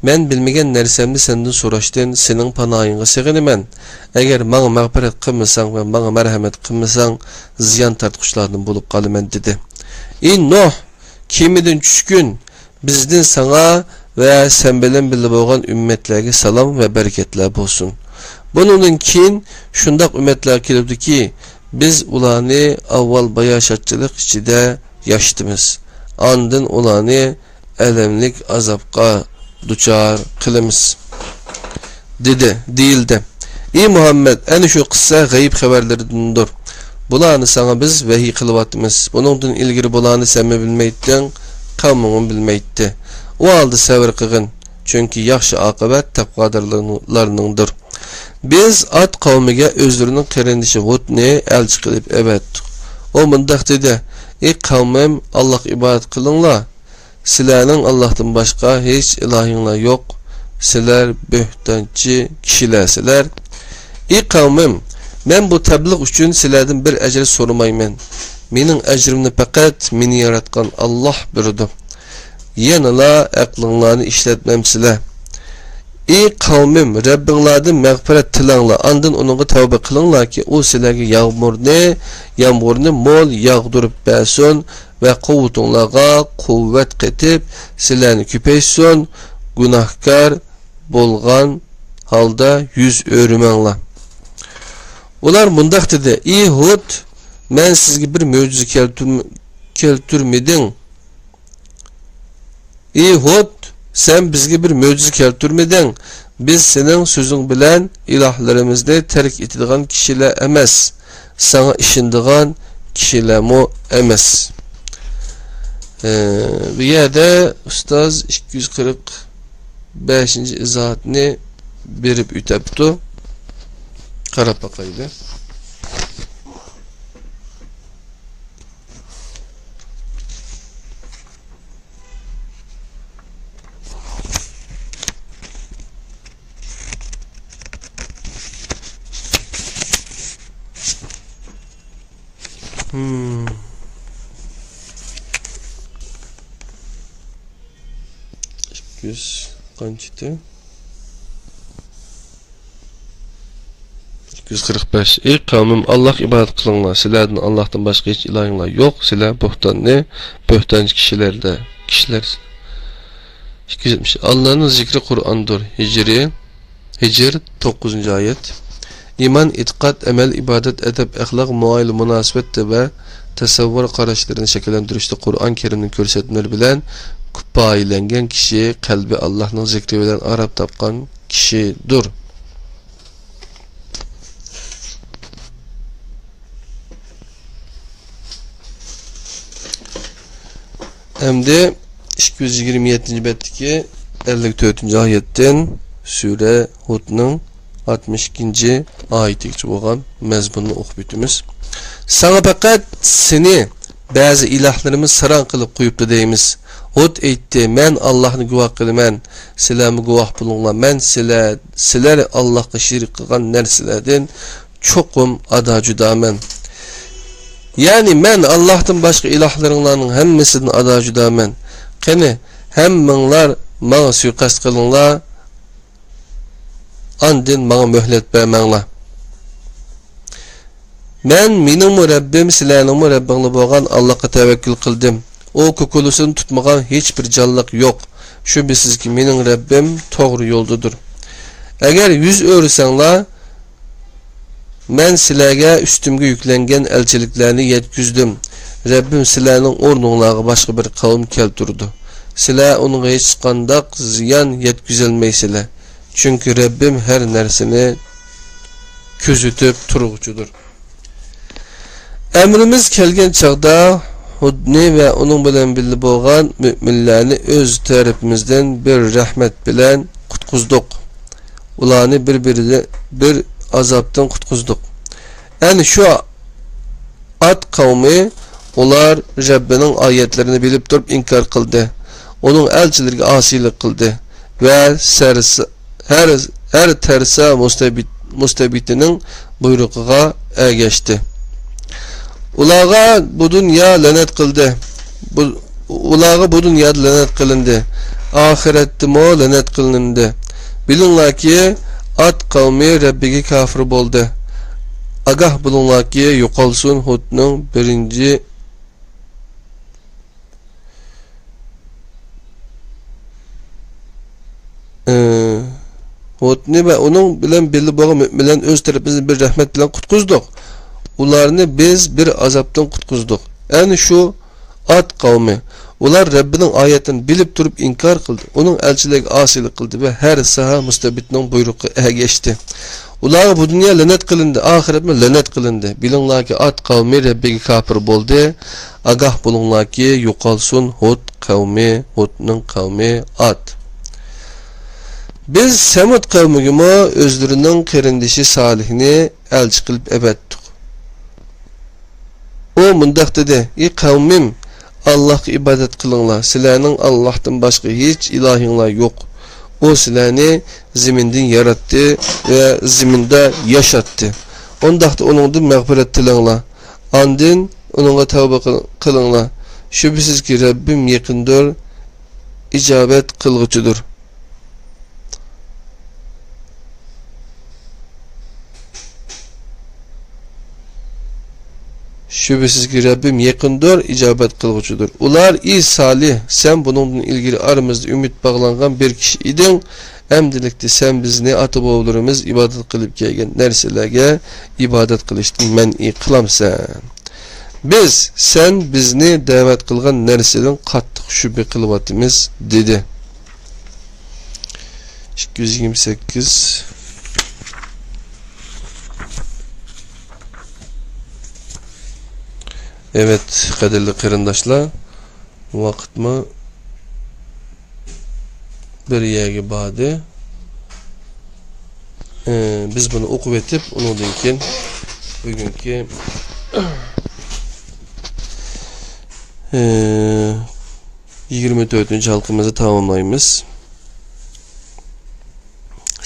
مەن بىلمىگەن نەرسەمنى سەندىن سوراشتىن سېنىڭ پاناھىڭغا سېغىنىمەن. ئەگەر ماڭا مەغپىرەت قىلمىساڭ ۋە ماڭا مەرھەمەت قىلمىساڭ، زىيان تارتقۇچىلاردىن بولۇپ قالىمەن، دېدى. ئى نۇھ، كېمىدىن چۈشكىن، بىزدىن ساڭا ۋە سەن بىلەن بىللە بولغان ئۈممەتلەرگە سالام ۋە بەرىكەتلەر بولسۇن. بۇنىڭدىن كېيىن شۇنداق ئۈممەتلەر كېلىپتۇكى، بىز ئۇلارنى ئاۋۋال باياشاتچىلىق ئىچىدە ياشىتىمىز، ئاندىن ئۇلارنى ئەلەملىك ئازابقا دۇچار قىلىمىز، دېدى، دېيىلدى. ئى مۇھەممەد، ئەنە شۇ قىسسە غەيىب خەۋەرلىرىدىندۇر. بۇلارنى ساڭا بىز ۋەھىي قىلىۋاتىمىز. بۇنىڭدىن ئىلگىرى بۇلارنى سەنمۇ بىلمەيتتىڭ، قەۋمىڭمۇ بىلمەيتتى. ئۇ ھالدا سەۋر قىلغىن، چۈنكى ياخشى ئاقىۋەت تەقۋادارلارنىڭدۇر. بىز ئاد قەۋمىگە ئۆزلىرىنىڭ قېرىندىشى ھۇدنى ئەلچى قىلىپ ئەۋەتتۇق. ئۇ مۇنداق دېدى: ئى قەۋمىم، ئاللاھقا ئىبادەت قىلىڭلار. سىلەرنىڭ ئاللاھتىن باشقا ھېچ ئىلاھىڭلار يوق. سىلەر بۆھتانچى كىشىلەرسىلەر. ئى قەۋمىم، مەن بۇ تەبلىغ ئۈچۈن سىلەردىن بىر ئەجىر سورىمايمەن. مېنىڭ ئەجرىمنى پەقەت مېنى ياراتقان ئاللاھ بېرىدۇ. يەنىلا ئەقلىڭلارنى ئىشلەتمەمسىلەر؟ ئى قەۋمىم، رەببىڭلاردىن مەغپىرەت تىلەڭلار، ئاندىن ئۇنىڭغا تەۋبە قىلىڭلاركى، ئۇ سىلەرگە يامغۇرنى، يامغۇرنى مول ياغدۇرۇپ بەرسۇن. ۋە قۇۋۋىتىڭلارغا قۇۋۋەت قېتىپ، سىلەرنى كۆپەيتسۇن، گۇناھكار بولغان ھالدا يۈز ئۆرۈمەڭلار. ئۇلار مۇنداق دېدى: ئى ھۇد، مەن سىزگە بىر مۆجىزە كەلتۈرم-، كەلتۈرمىدىڭ؟ ئى ھۇد، سەن بىزگە بىر مۆجىزە كەلتۈرمىدىڭ. بىز سېنىڭ سۆزۈڭ بىلەن ئىلاھلىرىمىزنى تەرك ئېتىدىغان كىشىلەر ئەمەس، ساڭا ئىشىنىدىغان كىشىلەرمۇ ئەمەس. ئە، بۇ يەردە ئۇستاز ئىككى يۈز قىرىق بەشىنچى ئىزاھاتنى بېرىپ ئۆتەپتۇ. قاراپ باقايلى. Hmm. ئىككى يۈز قانچىتى؟ ئىككى يۈز قىرىق بەش. ئى قەۋمىم، ئاللاھقا ئىبادەت قىلىڭلار. سىلەردىن ئاللاھتىن باشقا ھېچ ئىلاھىڭلار يوق. سىلەر بۆھتاننى، بۆھتانچى كىشىلەردە، كىشىلەرسىلەر. ئىككى يۈز يەتمىش. ئاللانىڭ زىكرى قۇرئاندۇر. ھىجرى، ھىجر، توققۇزىنچى ئايەت. ئىمان، ئېتىقاد، ئەمەل، ئىبادەت، ئەدەپ، ئەخلاق، مۇئامىلە، مۇناسىۋەت ۋە تەسەۋۋۇر قاراشلىرىنى شەكىللەندۈرۈشتە قۇرئان كەرىمنىڭ كۆرسەتمىلىرى بىلەن كۇپايىلەنگەن كىشى، قەلبى ئاللاھنىڭ زىكرى بىلەن ئارام تاپقان كىشىدۇر. ئەمدى ئىككى يۈز يىگىرمە يەتتىنچى بەتتىكى ئەللىك تۆتىنچى ئايەتتىن سۈرە ھۇدنىڭ ئاتمىش ئىككىنچى ئايىتىگىچە بولغان مەزمۇننى ئوقۇپ ئۆتىمىز. ساڭا پەقەت سېنى بەزى ئىلاھلىرىمىز ساراڭ قىلىپ قويۇپتۇ دەيمىز. ھۇد ئېيتتى: مەن ئاللاھنى گۇۋاھ قىلىمەن، سىلەرمۇ گۇۋاھ بولۇڭلار، مەن سىلەر، سىلەر ئاللاھقا شېرىك قىلغان نەرسىلەردىن چوقۇم ئادا جۇدامەن. يەنى مەن ئاللاھتىن باشقا ئىلاھلىرىڭلارنىڭ ھەممىسىدىن ئادا جۇدامەن. قېنى، ھەممىڭلار ماڭا سۇيىقەست قىلىڭلار، ئاندىن ماڭا مۆھلەت بەرمەڭلار. مەن مېنىڭمۇ رەببىم، سىلەرنىڭمۇ رەببىڭلار بولغان ئاللاھقا تەۋەككۈل قىلدىم. ئۇ كوكۇلىسىنى تۇتمىغان ھېچبىر جانلىق يوق. شۈبھىسىزكى، مېنىڭ رەببىم توغرا يولدىدۇر. ئەگەر يۈز ئۆرۈسەڭلار، مەن سىلەرگە ئۈستۈمگە يۈكلەنگەن ئەلچىلىكلەرنى يەتكۈزدۈم. رەببىم سىلەرنىڭ ئورنۇڭلارغا باشقا بىر قەۋم كەلتۈرىدۇ. سىلەر ئۇنىڭغا ھېچقانداق زىيان يەتكۈزەلمەيسىلەر. چۈنكى رەببىم ھەر نەرسىنى كۆزىتىپ تۇرغۇچىدۇر. ئەمرىمىز كەلگەن چاغدا ھۇدنى ۋە ئۇنىڭ بىلەن بىللە بولغان مۆمىنلەرنى ئۆز تەرىپىمىزدىن بىر رەھمەت بىلەن قۇتقۇزدۇق. ئۇلارنى بىر-بىرىدە-، بىر ئازابتىن قۇتقۇزدۇق. ئەنە شۇ ئاد قەۋمى، ئۇلار رەببىنىڭ ئايەتلىرىنى بىلىپ تۇرۇپ ئىنكار قىلدى، ئۇنىڭ ئەلچىلىرىگە ئاسىيلىق قىلدى ۋە سەرس-، ھەر، ھەر تەرسا مۇستەبىت-، مۇستەبىتىنىڭ بۇيرۇقىغا ئەگەشتى. ئۇلارغا بۇ دۇنيا لەنەت قىلدى. بۇ، ئۇلارغا بۇ دۇنيادا لەنەت قىلىندى. ئاخىرەتتىمۇ لەنەت قىلىندى. بىلىڭلاركى، ئاد قەۋمى رەببىگە كاپىر بولدى. ئاگاھ بولۇڭلاركى، يوقالسۇن ھۇدنىڭ بىرىنچى ئى، ھۇدنى ۋە ئۇنىڭ بىلەن بىللە بولغان مۆمىنلەرنى ئۆز تەرىپىمىزدىن بىر رەھمەت بىلەن قۇتقۇزدۇق. ئۇلارنى بىز بىر ئازابتىن قۇتقۇزدۇق. ئەنە شۇ ئاد قەۋمى. ئۇلار رەببىنىڭ ئايەتلىرىنى بىلىپ تۇرۇپ ئىنكار قىلدى. ئۇنىڭ ئەلچىلىرىگە ئاسىيلىق قىلدى ۋە ھەر ساھە مۇستەبىتنىڭ بۇيرۇقىغا ئەگەشتى. ئۇلارغا بۇ دۇنيا لەنەت قىلىندى، ئاخىرەتمۇ لەنەت قىلىندى. بىلىڭلاركى، ئاد قەۋمى رەببىگە كاپىر بولدى. ئاگاھ بولۇڭلاركى، يوقالسۇن ھۇد قەۋمى، ھۇدنىڭ قەۋمى ئاد. بىز سەمۇد قەۋمىگىمۇ ئۆزلىرىنىڭ قېرىندىشى سالىھنى ئەلچى قىلىپ ئەۋەتتۇق. ئۇ مۇنداق دېدى: ئى قەۋمىم، ئاللاھقا ئىبادەت قىلىڭلار، سىلەرنىڭ ئاللاھتىن باشقا ھېچ ئىلاھىڭلار يوق. ئۇ سىلەرنى زېمىندىن ياراتتى ۋە زېمىندا ياشاتتى. ئۇنداقتا ئۇنىڭدىن مەغپىرەت تىلەڭلار. ئاندىن ئۇنىڭغا تەۋبە قىل-، قىلىڭلار. شۈبھىسىزكى، رەببىم يېقىندۇر، ئىجابەت قىلغۇچىدۇر. شۈبھىسىزكى، رەببىم يېقىندۇر، ئىجابەت قىلغۇچىدۇر. ئۇلار: ئى سالىھ، سەن بۇنىڭدىن ئىلگىرى ئارىمىزدا ئۈمىد باغلانغان بىر كىشى ئىدىڭ، ئەمدىلىكتە سەن بىزنى ئاتا-بوۋىلىرىمىز ئىبادەت قىلىپ كەلگەن نەرسىلەرگە ئىبادەت قىلىشتىن مەنئى قىلامسەن؟ بىز سەن بىزنى دەۋەت قىلغان نەرسىدىن قاتتىق شۈبھە قىلىۋاتىمىز، دېدى. ئىككى يۈز يىگىرمە سەككىز. ئەۋەت، قەدىرلىك قېرىنداشلار، ۋاقىتمۇ بىر يەرگە باردى. ئى، بىز بۇنى ئوقۇۋېتىپ، ئۇنىڭدىن كېيىن بۈگۈنكى، ئى، يىگىرمە تۆتىنچى ھالقىمىزنى تاماملايمىز.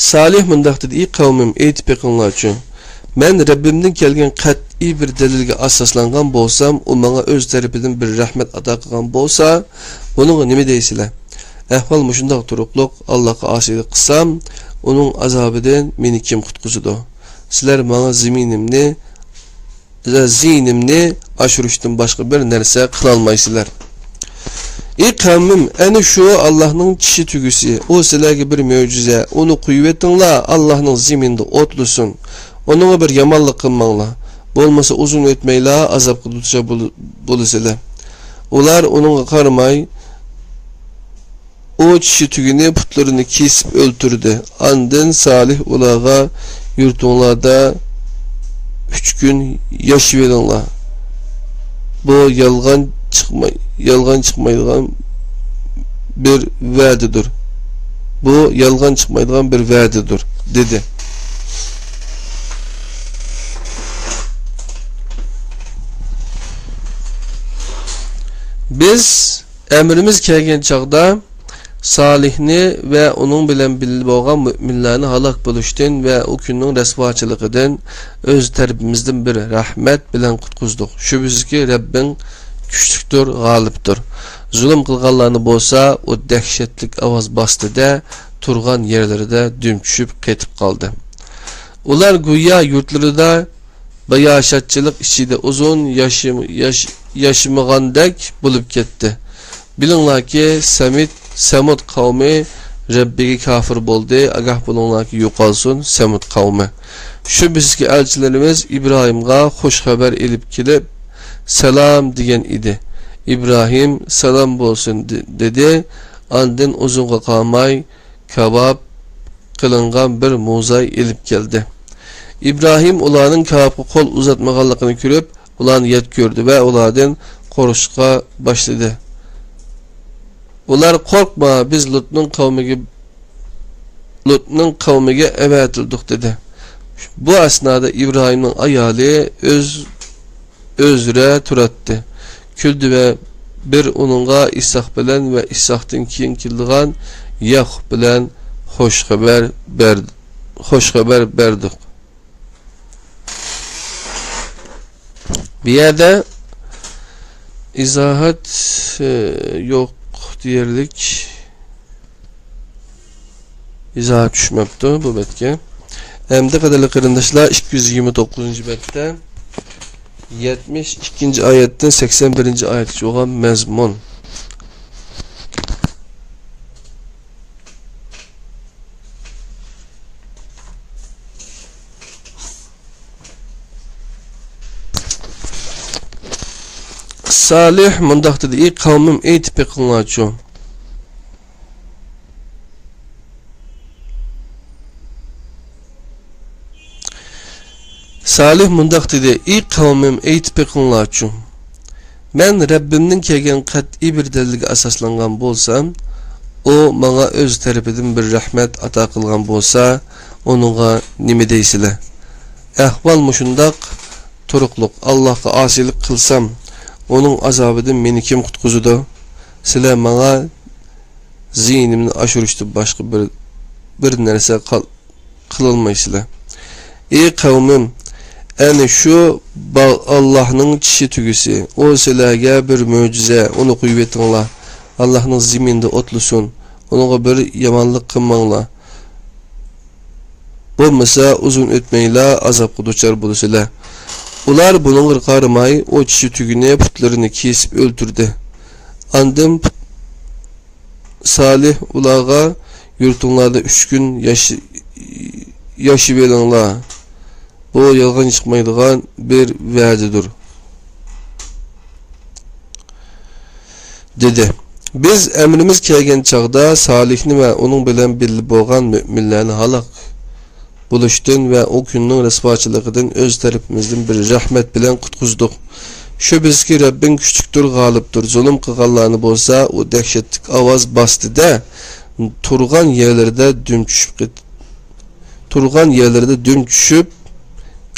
سالىھ مۇنداق دېدى: ئى قەۋمىم، ئېيتىپ بېقىڭلارچۇ، مەن رەببىمدىن كەلگەن قەتئىي بىر دەلىلگە ئاساسلانغان بولسام، ئۇ ماڭا ئۆز تەرىپىدىن بىر رەھمەت ئاتا قىلغان بولسا، بۇنىڭغا نېمە دەيسىلەر؟ ئەھۋال مۇشۇنداق تۇرۇقلۇق، ئاللاھقا ئاسىيلىق قىلسام، ئۇنىڭ ئازابىدىن مېنى كىم قۇتقۇزىدۇ؟ سىلەر ماڭا زېمىنىمنى، زېيىنىمنى ئاشۇرۇشتىن باشقا بىر نەرسە قىلالمايسىلەر. ئى قەۋمىم، ئەنە شۇ ئاللاھنىڭ چىشى تۈگىسى، ئۇ سىلەرگە بىر مۆجىزە، ئۇنى قويۇۋېتىڭلار، ئاللاھنىڭ زېمىنىدا ئوتلىسۇن. ئۇنىڭغا بىر يامانلىق قىلماڭلار. بولمىسا ئۇزۇن ئۆتمەيلا ئازابقا دۇچار بول-، بولىسىلەر. ئۇلار ئۇنىڭغا قارىماي، ئۇ چىشى تۈگىنى پۇتلىرىنى كېسىپ ئۆلتۈردى. ئاندىن سالىھ ئۇلارغا: يۇرتۇڭلاردا ئۈچ كۈن ياشىۋېلىڭلار. بۇ يالغان چىقماي-، يالغان چىقمايدىغان بىر ۋەدىدۇر. بۇ يالغان چىقمايدىغان بىر ۋەدىدۇر، دېدى. بىز ئەمرىمىز كەلگەن چاغدا سالىھنى ۋە ئۇنىڭ بىلەن بىللە بولغان مۆمىنلەرنى ھالاك بولۇشتىن ۋە ئۇ كۈننىڭ رەسۋاچىلىقىدىن ئۆز تەرىپىمىزدىن بىر رەھمەت بىلەن قۇتقۇزدۇق. شۈبھىسىزكى، رەببىڭ كۈچلۈكتۇر، غالىبتۇر. زۇلۇم قىلغانلارنى بولسا ئۇ دەھشەتلىك ئاۋاز باستى-دە، تۇرغان يەرلىرىدە دۈم چۈشۈپ قېتىپ قالدى. ئۇلار گويا يۇرتلىرىدا باياشاتچىلىق ئىچىدە ئۇزۇن ياشىم-، ياش-، ياشىمىغاندەك بولۇپ كەتتى. بىلىڭلاركى، سەمىد، سەمۇد قەۋمى رەببىگە كاپىر بولدى. ئاگاھ بولۇڭلاركى، يوقالسۇن سەمۇد قەۋمى. شۈبھىسىزكى، ئەلچىلىرىمىز ئىبراھىمغا خۇش خەۋەر ئېلىپ كېلىپ، سالام دېگەن ئىدى. ئىبراھىم، سالام بولسۇن، دې-، دېدى. ئاندىن ئۇزۇنغا قالماي، كاۋاپ قىلىنغان بىر موزاي ئېلىپ كەلدى. ئىبراھىم ئۇلارنىڭ كاۋاپقا قول ئۇزاتمىغانلىقىنى كۆرۈپ، ئۇلارنى يات كۆردى ۋە ئۇلاردىن قورقۇشقا باشلىدى. ئۇلار: «قورقما، بىز لۇتنىڭ قەۋمىگە، لۇتنىڭ قەۋمىگە ئەۋەتىلدۇق» دېدى. بۇ ئەسنادا ئىبراھىمنىڭ ئايالى ئۆز ئۆزرە تۇراتتى. كۈلدى ۋە بىر ئۇنىڭغا ئىسھاق بىلەن ۋە ئىسھاقتىن كېيىن كېلىدىغان يەقۇب بىلەن خوش خەۋەر بەر-، خوش خەۋەر بەردۇق. بۇ يەردە ئىزاھات، ئى، يوق دېيەرلىك. ئىزاھات چۈشمەپتۇ بۇ بەتكە. ئەمدى قەدىرلىك قېرىنداشلار، ئىككى يۈز يىگىرمە توققۇزىنچى بەتتە يەتمىش ئىككىنچى ئايەتتىن سەكسەن بىرىنچى ئايەتكىچە بولغان مەزمۇن. سالىھ مۇنداق دېدى: «ئى قەۋمىم، ئېيتىپ بېقىڭلارچۇ.» سالىھ مۇنداق دېدى: «ئى قەۋمىم، ئېيتىپ بېقىڭلارچۇ. مەن رەببىمدىن كەلگەن قەتئىي بىر دەلىلگە ئاساسلانغان بولسام، ئۇ ماڭا ئۆز تەرىپىدىن بىر رەھمەت ئاتا قىلغان بولسا، ئۇنىڭغا نېمە دەيسىلەر؟ ئەھۋال مۇشۇنداق تۇرۇقلۇق، ئاللاھقا ئاسىيلىق قىلسام، ئۇنىڭ ئازابىدىن مېنى كىم قۇتقۇزىدۇ؟ سىلەر ماڭا زىيىنىمنى ئاشۇرۇشتىن باشقا بىر، بىر نەرسە قال-، قىلالمايسىلەر. ئى قەۋمىم، ئەنە شۇ باغ ئاللاھنىڭ چىشى تۈگىسى. ئۇ سىلەرگە بىر مۆجىزە، ئۇنى قويۇۋېتىڭلار. ئاللاھنىڭ زېمىنىدا ئوتلىسۇن. ئۇنىڭغا بىر يامانلىق قىلماڭلار. بولمىسا ئۇزۇن ئۆتمەيلا ئازابقا دۇچار بولىسىلەر. ئۇلار بۇنىڭغا قارىماي، ئۇ چىشى تۈگۈنى پۇتلىرىنى كېسىپ ئۆلتۈردى. ئاندىن پۇت-، سالىھ ئۇلارغا، «يۇرتۇڭلاردا ئۈچ كۈن ياش-، ياشىۋېلىڭلار. بۇ يالغان چىقمايدىغان بىر ۋەدىدۇر» دېدى. بىز ئەمرىمىز كەلگەن چاغدا سالىھنى ۋە ئۇنىڭ بىلەن بىللە بولغان مۆمىنلەرنى ھالاك بولۇشتىن ۋە ئۇ كۈننىڭ رىسۋاچىلىقىدىن ئۆز تەرىپىمىزدىن بىر رەھمەت بىلەن قۇتقۇزدۇق. شۈبھىسىزكى، رەببىڭ كۈچلۈكتۇر، غالىبتۇر. زۇلۇم قىلغانلارنى بولسا ئۇ دەھشەتلىك ئاۋاز باستى-دە، تۇرغان يەرلىرىدە دۈم چۈشۈپ قېت-، تۇرغان يەرلىرىدە دۈم چۈشۈپ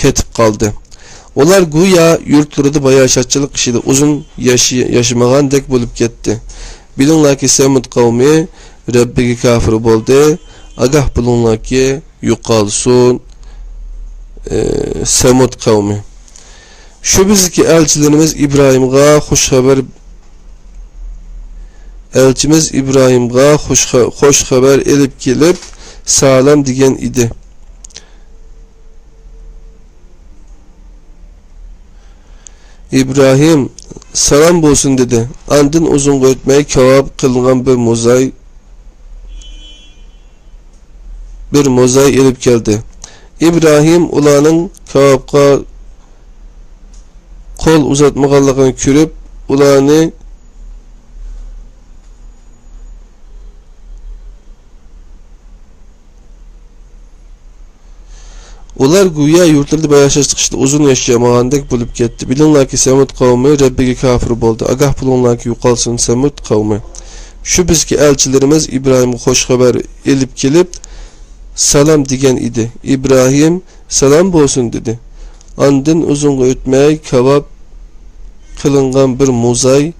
قېتىپ قالدى. ئۇلار گويا يۇرتلىرىدا باياشاتچىلىق ئىچىدە ئۇزۇن ياشى-، ياشىمىغاندەك بولۇپ كەتتى. بىلىڭلاركى، سەمۇد قەۋمى رەببىگە كاپىر بولدى. ئاگاھ بولۇڭلاركى، يوقالسۇن، ئى، سەمۇد قەۋمى. شۈبھىسىزكى، ئەلچىلىرىمىز ئىبراھىمغا خۇش خەۋەر، ئەلچىمىز ئىبراھىمغا خۇش خە-، خۇش خەۋەر ئېلىپ كېلىپ، سالام دېگەن ئىدى. ئىبراھىم، «سالام بولسۇن» دېدى. ئاندىن ئۇزۇنغا ئۆتمەي، كاۋاپ قىلىنغان بىر موزاي، بىر موزاي ئېلىپ كەلدى. ئىبراھىم ئۇلارنىڭ كاۋاپقا قول ئۇزاتمىغانلىقىنى كۆرۈپ، ئۇلارنى ئۇلار گويا يۇرتلىرىدا باياشاتچىلىق ئىچىدە ئۇزۇن ياشىمىغاندەك بولۇپ كەتتى. بىلىڭلاركى، سەمۇد قەۋمى رەببىگە كاپىر بولدى. ئاگاھ بولۇڭلاركى، يوقالسۇن سەمۇد قەۋمى. شۈبھىسىزكى، ئەلچىلىرىمىز ئىبراھىمغا خۇش خەۋەر ئېلىپ كېلىپ، سالام دېگەن ئىدى. ئىبراھىم، «سالام بولسۇن» دېدى. ئاندىن ئۇزۇنغا ئۆتمەي، كاۋاپ قىلىنغان بىر موزاي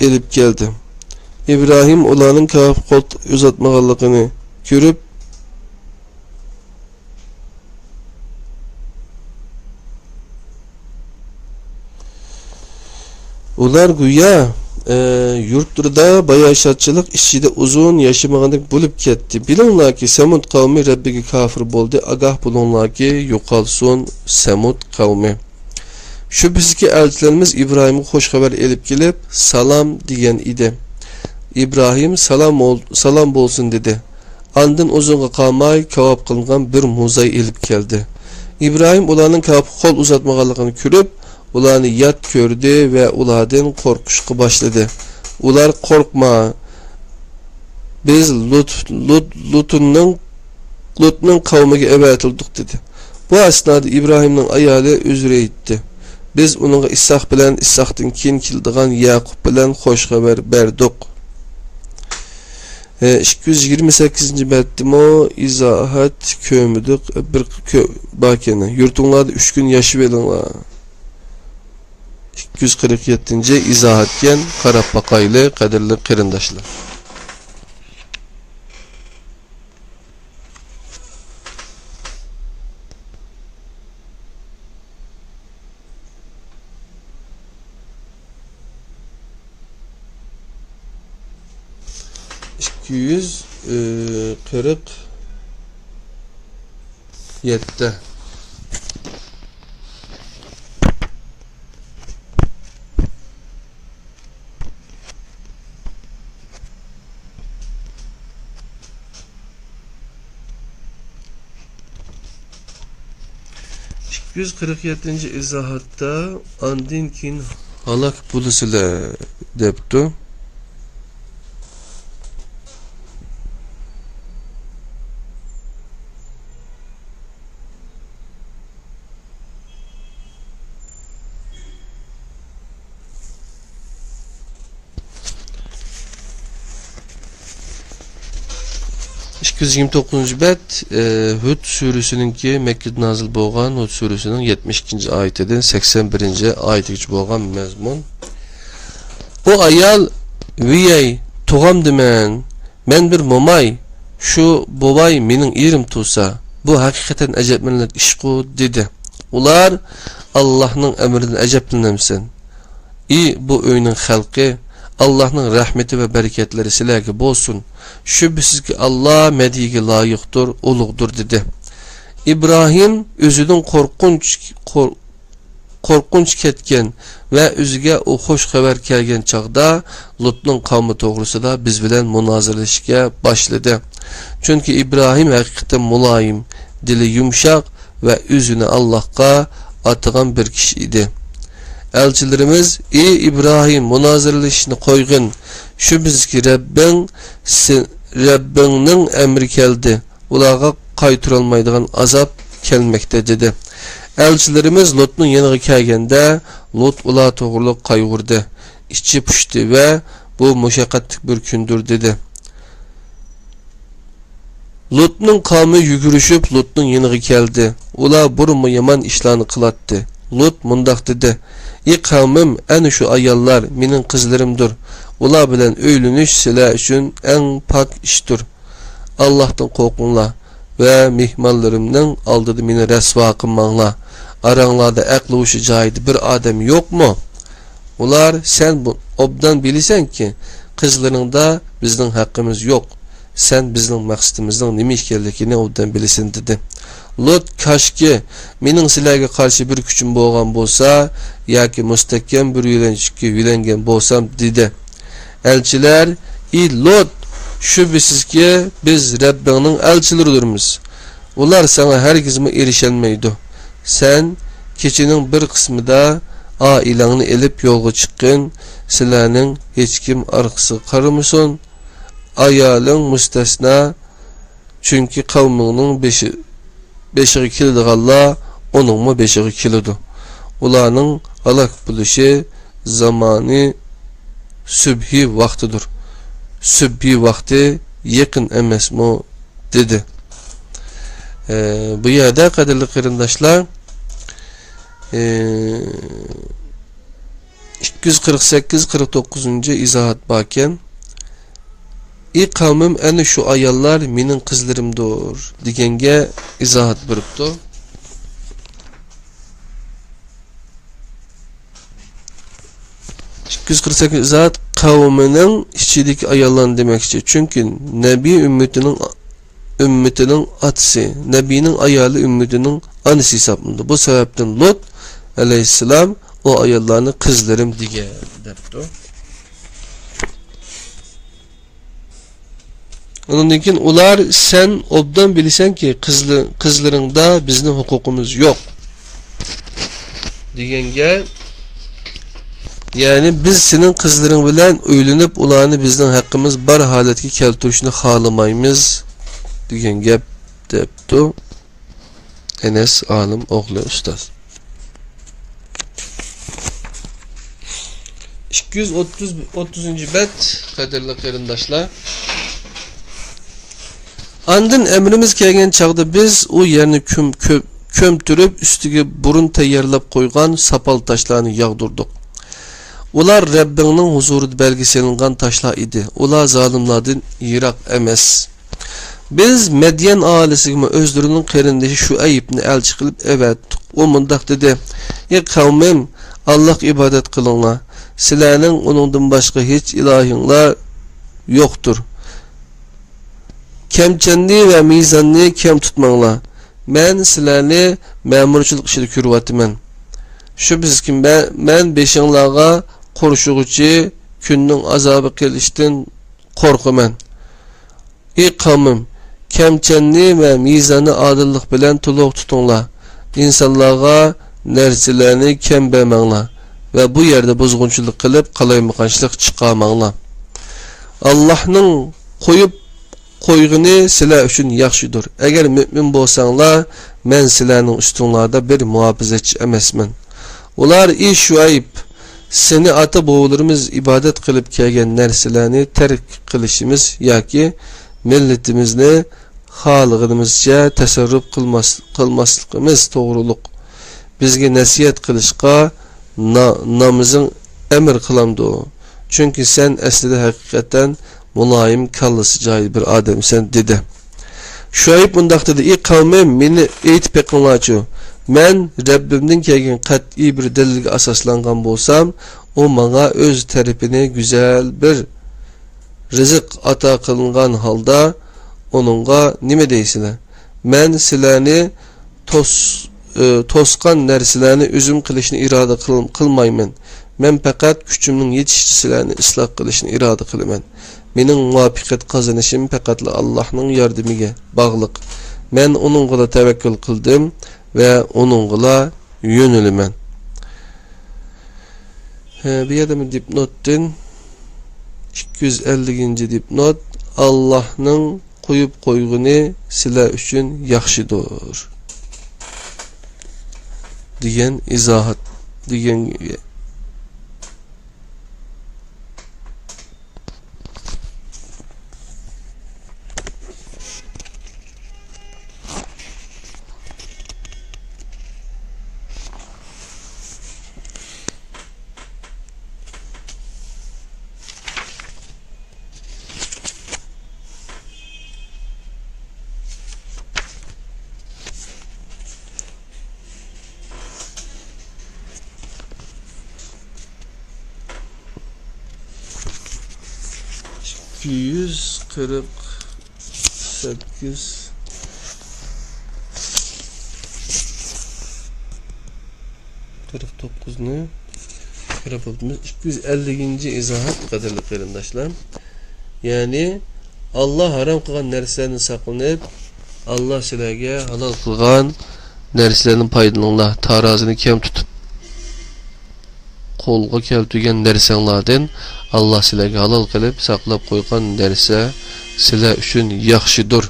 ئېلىپ كەلدى. ئىبراھىم ئۇلارنىڭ كاۋاپقا قول ئۇزاتمىغانلىقىنى كۆرۈپ، ئۇلار گويا، ئە، يۇرتلىرىدا باياشاتچىلىق ئىچىدە ئۇزۇن ياشىمىغاندەك بولۇپ كەتتى. بىلىڭلاركى، سەمۇد قەۋمى رەببىگە كاپىر بولدى. ئاگاھ بولۇڭلاركى، يوقالسۇن سەمۇد قەۋمى. شۈبھىسىزكى، ئەلچىلىرىمىز ئىبراھىمغا خۇش خەۋەر ئېلىپ كېلىپ، سالام دېگەن ئىدى. ئىبراھىم، «سالام بول-، سالام بولسۇن» دېدى. ئاندىن ئۇزۇنغا قالماي، كاۋاپ قىلىنغان بىر موزاي ئېلىپ كەلدى. ئىبراھىم ئۇلارنىڭ كاۋاپقا قول ئۇزاتمىغانلىقىنى كۆرۈپ، ئۇلارنى يات كۆردى ۋە ئۇلاردىن قورقۇشقا باشلىدى. ئۇلار، «قورقما، بىز لۇت، لۇت، لۇتنىڭ، لۇتنىڭ قەۋمىگە ئەۋەتىلدۇق» دېدى. بۇ ئەسنادا ئىبراھىمنىڭ ئايالى ئۆزرە ئېيتتى. بىز ئۇنىڭغا ئىسھاق بىلەن، ئىسھاقتىن كېيىن كېلىدىغان يەقۇب بىلەن خۇش خەۋەر بەردۇق. ئىككى يۈز يىگىرمە سەككىزىنچى بەتتىمۇ ئىزاھات كۆرمىدۇق. بىر كۆ-، باركەن. «يۇرتۇڭلاردا ئۈچ كۈن ياشىۋېلىڭلار.» ئىككى يۈز قىرىق يەتتىنچى ئىزاھاتكەن، قاراپ باقايلى، قەدىرلىك قېرىنداشلار. ئىككى يۈز قىرىق يەتتە. ئىككى يۈز قىرىق يەتتىنچى ئىزاھاتتا، «ئاندىن كېيىن ھالاك بولىسىلەر» دەپتۇ. ئىككى يۈز يىگىرمە توققۇزىنچى بەت، ئى، ھۇد سۈرىسىنىڭكى، مەككىدە نازىل بولغان ھۇد سۈرىسىنىڭ يەتمىش ئىككىنچى ئايىتىدىن سەكسەن بىرىنچى ئايىتىگىچە بولغان مەزمۇن. بۇ ئايال، «ۋىيەي، تۇغامدىمەن، مەن بىر موماي، شۇ بوۋاي مېنىڭ ئېرىم تۇرسا، بۇ ھەقىقەتەن ئەجەبلىنەرلىك ئىشقۇ» دېدى. ئۇلار، «ئاللاھنىڭ ئەمرىدىن ئەجەبلىنەمسەن؟ ئى بۇ ئۆينىڭ خەلقى، ئاللاھنىڭ رەھمىتى ۋە بەرىكەتلىرى سىلەرگە بولسۇن. شۈبھىسىزكى، ئاللا مەدھىيىگە لايىقتۇر، ئۇلۇغدۇر» دېدى. ئىبراھىم ئۆزىنىڭ قورقۇنچ-، قور-، قورقۇنچ كەتكەن ۋە ئۆزىگە ئۇ خۇش خەۋەر كەلگەن چاغدا لۇتنىڭ قەۋمى توغرىسىدا بىز بىلەن مۇنازىرىلىشىشكە باشلىدى. چۈنكى ئىبراھىم ھەقىقەتەن مۇلايىم، دىلى يۇمشاق ۋە ئۆزىنى ئاللاھقا ئاتىغان بىر كىشى ئىدى. ئەلچىلىرىمىز: «ئى ئىبراھىم، مۇنازىرىلىشىشنى قويغىن، شۈبھىسىكى، رەببىڭ، سېن-، رەببىڭنىڭ ئەمرى كەلدى، ئۇلارغا قايتۇرالمايدىغان ئازاب كەلمەكتە» دېدى. ئەلچىلىرىمىز لۇتنىڭ يېنىغا كەلگەندە، لۇت ئۇلار توغرىلىق قايغۇردى، ئىچى پۇشتى ۋە «بۇ مۇشەققەتلىك بىر كۈندۇر» دېدى. لۇتنىڭ قەۋمى يۈگۈرۈشۈپ لۇتنىڭ يېنىغا كەلدى. ئۇلار بۇرۇنمۇ يامان ئىشلارنى قىلاتتى. لۇت مۇنداق دېدى: «ئى قەۋمىم، ئەنە شۇ ئاياللار مېنىڭ قىزلىرىمدۇر. ئۇلار بىلەن ئۆيلىنىش سىلەر ئۈچۈن ئەڭ پاك ئىشتۇر. ئاللاھتىن قورقۇڭلار ۋە مېھمانلىرىمنىڭ ئالدىدا مېنى رەسۋا قىلماڭلار. ئاراڭلاردا ئەقلى ھوشى جايىدا بىر ئادەم يوقمۇ؟» ئۇلار: «سەن بۇ، ئوبدان بىلىسەنكى، قىزلىرىڭدا بىزنىڭ ھەققىمىز يوق. سەن بىزنىڭ مەقسىتىمىزنىڭ نېمە ئىكەنلىكىنى ئوبدان بىلىسەن» دېدى. لۇت: «كاشكى، مېنىڭ سىلەرگە قارشى بىر كۈچۈم بولغان بولسا ياكى مۇستەھكەم بىر يۆلەنچۈككە يۆلەنگەن بولسام» دېدى. ئەلچىلەر: «ئى لۇت، شۈبھىسىزكى، بىز رەببىڭنىڭ ئەلچىلىرىدۇرمىز. ئۇلار ساڭا ھەرگىزمۇ ئېرىشەلمەيدۇ. سەن كېچىنىڭ بىر قىسمىدا ئائىلەڭنى ئېلىپ يولغا چىققىن، سىلەرنىڭ ھېچكىم ئارقىسىغا قارىمىسۇن. ئايالىڭ مۇستەسنا، چۈنكى قەۋمىڭنىڭ بېشى، بېشىغا كېلىدىغانلار ئۇنىڭمۇ بېشىغا كېلىدۇ. ئۇلارنىڭ ھالاك بولۇشى زامانى سۈبھى ۋاقتىدۇر. سۈبھى ۋاقتى يېقىن ئەمەسمۇ؟» دېدى. ئە، بۇ يەردە، قەدىرلىك قېرىنداشلار، ئە، ئىككى يۈز قىرىق سەككىز، قىرىق توققۇزىنچى ئىزاھات باركەن. «ئى قەۋمىم، ئەنە شۇ ئاياللار مېنىڭ قىزلىرىمدۇر» دېگەنگە ئىزاھات بېرىپتۇ. ئىككى يۈز قىرىق سەككىز ئىزاھات، قەۋمىنىڭ ئىچىدىكى ئاياللارنى دېمەكچى. چۈنكى نەبىي ئۈممىتىنىڭ، ئۈممىتىنىڭ ئاتىسى، نەبىينىڭ ئايالى ئۈممىتىنىڭ ئانىسى ھېسابلىنىدۇ. بۇ سەۋەبتىن لۇت ئەلەيھىسسالام ئۇ ئاياللارنى قىزلىرىم دېگەن، دەپتۇ. ئۇنىڭدىن كېيىن ئۇلار: «سەن ئوبدان بىلىسەنكى، قىزلى-، قىزلىرىڭدا بىزنىڭ ھوقۇقىمىز يوق» دېگەن گەپ. يەنى، «بىز سېنىڭ قىزلىرىڭ بىلەن ئۆيلىنىپ، ئۇلارنى بىزنىڭ ھەققىمىز بار ھالەتكە كەلتۈرۈشنى خالىمايمىز» دېگەن گەپ، دەپتۇ. ئەنەس ئالىم ئوغلى ئۇستاز. ئىككى يۈز ئوتتۇز، ئوتتۇزىنچى بەت، قەدىرلىك قېرىنداشلار. ئاندىن ئەمرىمىز كەلگەن چاغدا بىز ئۇ يەرنى كۆم-، كۆ-، كۆمتۈرۈپ، ئۈستىگە بۇرۇن تەييارلاپ قويغان ساپال تاشلارنى ياغدۇردۇق. ئۇلار رەببىڭنىڭ ھۇزۇرىدا بەلگە سېلىنغان تاشلار ئىدى. ئۇلار زالىملاردىن يىراق ئەمەس. بىز مەديەن ئاھالىسىگىمۇ ئۆزلىرىنىڭ قېرىندىشى شۇئەيبنى ئەلچى قىلىپ ئەۋەتتۇق. ئۇ مۇنداق دېدى: «ئى قەۋمىم، ئاللاھقا ئىبادەت قىلىڭلار. سىلەرنىڭ ئۇنىڭدىن باشقا ھېچ ئىلاھىڭلار يوقتۇر. كەمچەننى ۋە مىزاننى كەم تۇتماڭلار. مەن سىلەرنى مەمۇرچىلىق ئىچىدە كۆرۈۋاتىمەن. شۈبھىسىزكى، مەن، مەن بېشىڭلارغا قورشىغۇچى كۈننىڭ ئازابى قېلىشتىن قورقىمەن. ئى قەۋمىم، كەمچەننى ۋە مىزاننى ئادىللىق بىلەن تولۇق تۇتۇڭلار. ئىنسانلارغا نەرسىلەرنى كەم بەرمەڭلار ۋە بۇ يەردە بۇزغۇنچىلىق قىلىپ، قالايمىقانچىلىق چىقارماڭلار. ئاللاھنىڭ قويۇپ قويغىنى سىلەر ئۈچۈن ياخشىدۇر. ئەگەر مۆمىن بولساڭلار، مەن سىلەرنىڭ ئۈستۈڭلاردا بىر مۇھاپىزەتچى ئەمەسمەن.» ئۇلار: «ئى شۇئەيب، سېنى ئاتا-بوۋىلىرىمىز ئىبادەت قىلىپ كەلگەن نەرسىلەرنى تەرك قىلىشىمىز ياكى مىللىتىمىزنى خالىغىنىمىزچە تەسەررۇپ قىلماس-، قىلماسلىقىمىز توغرۇلۇق بىزگە نەسىھەت قىلىشقا نا-، نامىزىڭ ئەمر قىلامدۇ؟ چۈنكى سەن ئەسلىدە ھەقىقەتەن مۇلايىم، كاللىسى جايىدا بىر ئادەمسەن» دېدى. شۇئەيب مۇنداق دېدى: «ئى قەۋمىم، مېنى ئېيتىپ بېقىڭلارچۇ، مەن رەببىمدىن كەلگەن قەتئىي بىر دەلىلگە ئاساسلانغان بولسام، ئۇ ماڭا ئۆز تەرىپىنى گۈزەل بىر رىزىق ئاتا قىلىنغان ھالدا، ئۇنىڭغا نېمە دەيسىلەر؟ مەن سىلەرنى توس-، ئى، توسقان نەرسىلەرنى ئۈزۈم قىلىشنى ئىرادە قىل-، قىلمايمەن. مەن پەقەت كۈچۈمنىڭ يېتىشىچە سىلەرنى ئىسلاھ قىلىشنى ئىرادە قىلىمەن. مېنىڭ مۇۋەپپەقىيەت قازىنىشىم پەقەتلا ئاللاھنىڭ ياردىمىگە باغلىق. مەن ئۇنىڭغىلا تەۋەككۈل قىلدىم ۋە ئۇنىڭغىلا يۆنىلىمەن. ھە، بۇ يەردە دىپنوتتىن ئىككى يۈز ئەللىكىنچى دىپنوت، ئاللاھنىڭ قويۇپ قويغىنى سىلەر ئۈچۈن ياخشىدۇر دېگەن ئىزاھات دېگەن. ئىككى يۈز قىرىق سەككىز، قىرىق توققۇزنى كۆرۈپ بولدۇق. ئىككى يۈز ئەللىكىنچى ئىزاھات، قەدىرلىك قېرىنداشلار. يەنى، ئاللا ھارام قىلغان نەرسىلەردىن ساقلىنىپ، ئاللا سىلەرگە ھالال قىلغان نەرسىلەردىن پايدىلىنىڭلار. تارازىنى كەم تۇتۇپ، قولغا كەلتۈرگەن نەرسەڭلاردىن ئاللا سىلەرگە ھالال قىلىپ ساقلاپ قويغان نەرسە سىلەر ئۈچۈن ياخشىدۇر.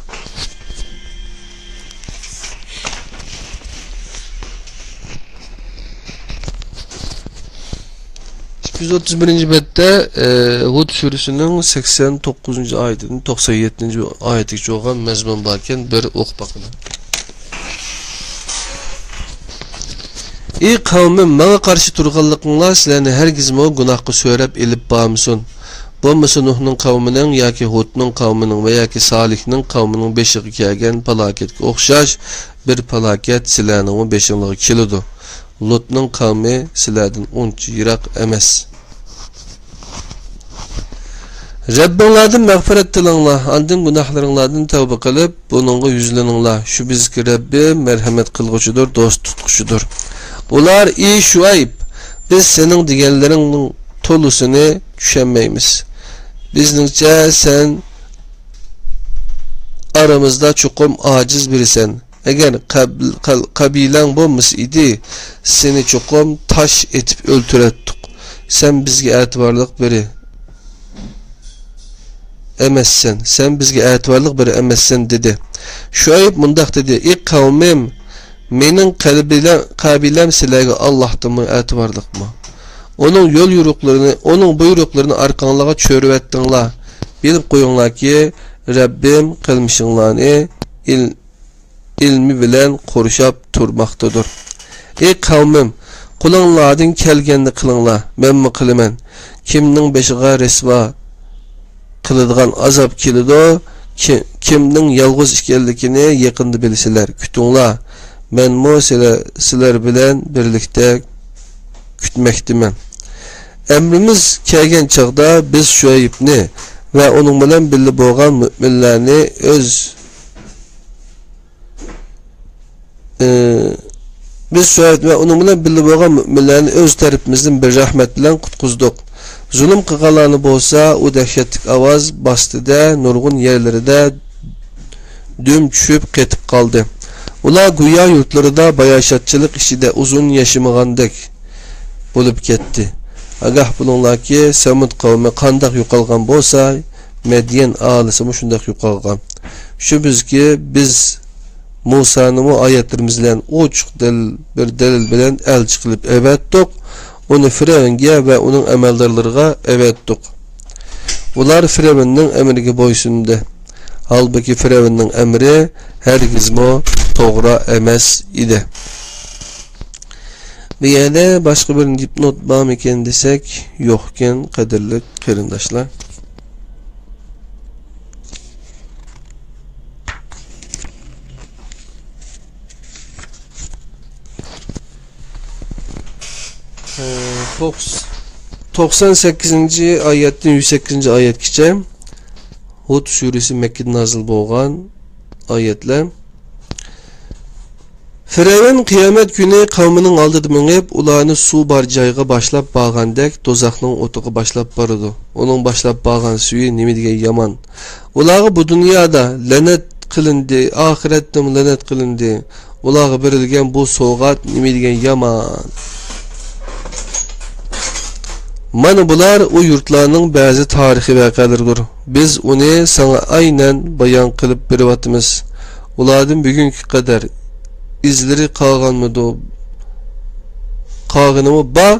ئىككى يۈز ئوتتۇز بىرىنچى بەتتە، ئە، ھۇد سۈرىسىنىڭ سەكسەن توققۇزىنچى ئايىتىدىن توقسان يەتتىنچى ئايىتىگىچە بولغان مەزمۇن باركەن، بىر ئوقۇپ باقىمەن. ئى قەۋمىم، ماڭا قارشى تۇرغانلىقىڭلار سىلەرنى ھەرگىزمۇ گۇناھقا سۆرەپ ئېلىپ بارمىسۇن. بولمىسا نۇھنىڭ قەۋمىنىڭ ياكى ھۇدنىڭ قەۋمىنىڭ ۋە ياكى سالىھنىڭ قەۋمىنىڭ بېشىغا كەلگەن پالاكەتكە ئوخشاش بىر پالاكەت سىلەرنىڭمۇ بېشىڭلارغا كېلىدۇ. لۇتنىڭ قەۋمى سىلەردىن ئۇنچە يىراق ئەمەس. رەببىڭلاردىن مەغپىرەت تىلەڭلار، ئاندىن گۇناھلىرىڭلاردىن تەۋبە قىلىپ، بۇنىڭغا يۈزلىنىڭلار. شۈبھىسىزكى، رەببىم مەرھەمەت قىلغۇچىدۇر، دوست تۇتقۇچىدۇر. ئۇلار، ئى شۇئەيب، بىز سېنىڭ دېگەنلىرىڭنىڭ تولىسىنى چۈشەنمەيمىز. بىزنىڭچە، سەن ئارىمىزدا چوقۇم ئاجىز بىرىسەن. ئەگەر قەب-، قەل-، قەبىلەڭ بولمىسا ئىدى، سېنى چوقۇم تاش ئېتىپ ئۆلتۈرەتتۇق. سەن بىزگە ئەتىۋارلىق بىرى ئەمەسسەن، سەن بىزگە ئەتىۋارلىق بىرى ئەمەسسەن، دېدى. شۇئەيب مۇنداق دېدى، ئى قەۋمىم، مېنىڭ قەبىلە-، قەبىلەم سىلەرگە ئاللاھتىنمۇ ئەتىۋارلىقمۇ؟ ئۇنىڭ يول يورۇقلىرىنى، ئۇنىڭ بۇيرۇقلىرىنى ئارقاڭلارغا چۆرۈۋەتتىڭلار. بىلىپ قويۇڭلاركى، رەببىم قىلمىشىڭلارنى ئىل-، ئىلمى بىلەن قورشاپ تۇرماقتىدۇر. ئى قەۋمىم، قولۇڭلاردىن كەلگەننى قىلىڭلار، مەنمۇ قىلىمەن. كىمنىڭ بېشىغا رەسۋا قىلىدىغان ئازاب كېلىدۇ، كى-، كىمنىڭ يالغۇز ئىكەنلىكىنى يېقىندا بىلىسىلەر. كۈتۈڭلار، مەنمۇ سىلەر، سىلەر بىلەن بىرلىكتە كۈتمەكتىمەن. ئەمرىمىز كەلگەن چاغدا بىز شۇئەيبنى ۋە ئۇنىڭ بىلەن بىللە بولغان مۆمىنلەرنى ئۆز ئى، بىز شۇئەيب ۋە ئۇنىڭ بىلەن بىللە بولغان مۆمىنلەرنى ئۆز تەرىپىمىزدىن بىر رەھمەت بىلەن قۇتقۇزدۇق. زۇلۇم قىلغانلارنى بولسا ئۇ دەھشەتلىك ئاۋاز باستى-دە، نۇرغۇن يەرلىرىدە دۈم چۈشۈپ قېتىپ قالدى. ئۇلار گويا يۇرتلىرىدا باياشاتچىلىق ئىچىدە ئۇزۇن ياشىمىغاندەك بولۇپ كەتتى. ئاگاھ بولۇڭلاركى، سەمۇد قەۋمى قانداق يوقالغان بولسا، مەديەن ئاھالىسىمۇ شۇنداق يوقالغان. شۈبھىسىزكى، بىز مۇسانىمۇ ئايەتلىرىمىز بىلەن ئوچۇق دەلىل، بىر دەلىل بىلەن ئەلچى قىلىپ ئەۋەتتۇق. ئۇنى فىرئەۋنگە ۋە ئۇنىڭ ئەمەلدارلىرىغا ئەۋەتتۇق. ئۇلار فىرئەۋننىڭ ئەمرىگە بويسۇندى. ھالبۇكى، فىرئەۋننىڭ ئەمرى ھەرگىزمۇ توغرا ئەمەس ئىدى. بۇ يەردە باشقا بىر دىپنوت بارمىكىن دېسەك، يوقكەن، قەدىرلىك قېرىنداشلار. توقس-، توقسان سەككىزىنچى ئايەتتىن يۈز سەككىزىنچى ئايەتكىچە، ھۇد سۈرىسى، مەككىدە نازىل بولغان ئايەتلەر. پىرئەۋن قىيامەت كۈنى قەۋمىنىڭ ئالدىدا مېڭىپ، ئۇلارنى سۇ بار جايغا باشلاپ بارغاندەك، دوزاخنىڭ ئوتىغا باشلاپ بارىدۇ. ئۇنىڭ باشلاپ بارغان سۈيى نېمە دېگەن يامان! ئۇلارغا بۇ دۇنيادا لەنەت قىلىندى، ئاخىرەتتىمۇ لەنەت قىلىندى. ئۇلارغا بېرىلگەن بۇ سوۋغات نېمە دېگەن يامان! مانا بۇلار ئۇ يۇرتلارنىڭ بەزى تارىخىي ۋەقەلىرىدۇر. بىز ئۇنى ساڭا ئەينەن بايان قىلىپ بېرىۋاتىمىز. ئۇلاردىن بۈگۈنگە قەدەر ئىزلىرى قالغانمىدۇ؟ قالغىنىمۇ بار،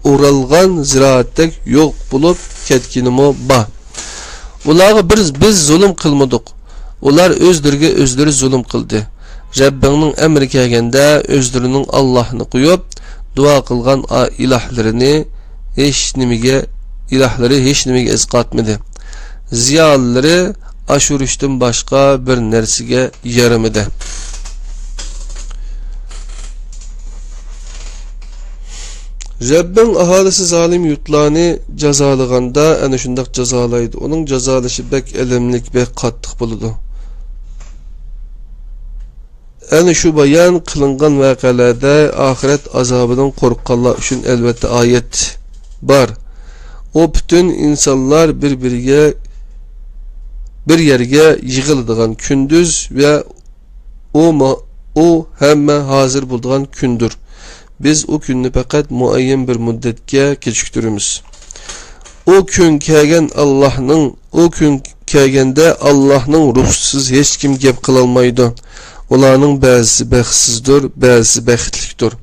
ئورالغان زىرائەتتەك يوق بولۇپ كەتكىنىمۇ بار. ئۇلارغا بىر، بىز زۇلۇم قىلمىدۇق. ئۇلار ئۆزلىرىگە ئۆزلىرى زۇلۇم قىلدى. رەببىڭنىڭ ئەمرى كەلگەندە ئۆزلىرىنىڭ ئاللاھنى قويۇپ، دۇئا قىلغان ئا-، ئىلاھلىرىنى ھېچ نېمىگە، ئىلاھلىرى ھېچ نېمىگە ئەز قاتمىدى. زىيانلىرى ئاشۇرۇشتىن باشقا بىر نەرسىگە يارىمىدى. رەببىڭ ئاھالىسى زالىم يۇرتلارنى جازالىغاندا ئەنە شۇنداق جازالايدۇ. ئۇنىڭ جازالىشى بەك ئەلەملىك، بەك قاتتىق بولىدۇ. ئەنە شۇ بايان قىلىنغان ۋەقەلەردە ئاخىرەت ئازابىدىن قورققانلار ئۈچۈن ئەلۋەتتە ئايەت بار. ئۇ پۈتۈن ئىنسانلار بىر-بىرىگە، بىر يەرگە يىغىلىدىغان كۈندۈز ۋە ئۇ ما-، ئۇ ھەممە ھازىر بولىدىغان كۈندۇر. بىز ئۇ كۈننى پەقەت مۇئەييەن بىر مۇددەتكە كېچىكتۈرىمىز. ئۇ كۈن كەلگەن ئاللاھنىڭ، ئۇ كۈن كەلگەندە ئاللاھنىڭ رۇخسىتىسىز ھېچكىم گەپ قىلالمايدۇ. ئۇلارنىڭ بەزىسى بەختسىزدۇر، بەزىسى بەختلىكتۇر.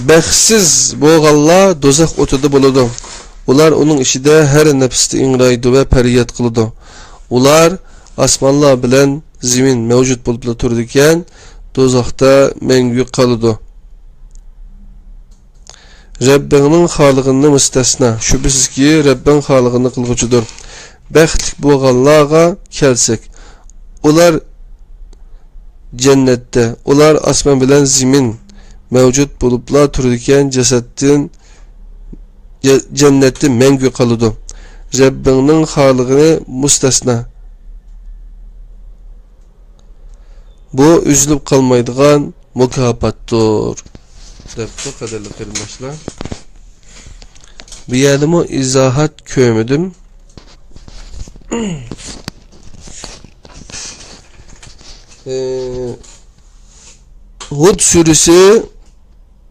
بەختسىز بولغانلار دوزاخ ئوتىدا بولىدۇ. ئۇلار ئۇنىڭ ئىچىدە ھەر نەپستە ئىڭرايدۇ ۋە پەرياد قىلىدۇ. ئۇلار ئاسمانلار بىلەن زېمىن مەۋجۇت بولۇپلا تۇرىدىكەن، دوزاختا مەڭگۈ قالىدۇ. رەببىڭنىڭ خالىغىنى مۇستەسنا. شۈبھىسىزكى، رەببىڭ خالىغىنى قىلغۇچىدۇر. بەختلىك بولغانلارغا كەلسەك، ئۇلار جەننەتتە، ئۇلار ئاسمان بىلەن زېمىن مەۋجۇت بولۇپلا تۇرىدىكەن، جەسەتتىن، جە-، جەننەتتە مەڭگۈ قالىدۇ. رەببىڭنىڭ خالىغىنى مۇستەسنا. بۇ ئۈزۈلۈپ قالمايدىغان مۇكاپاتتۇر، دەپتۇ، قەدىرلىك قېرىنداشلار. بۇ يەردىمۇ ئىزاھات كۆرمىدىم. ئى، ھۇد سۈرىسى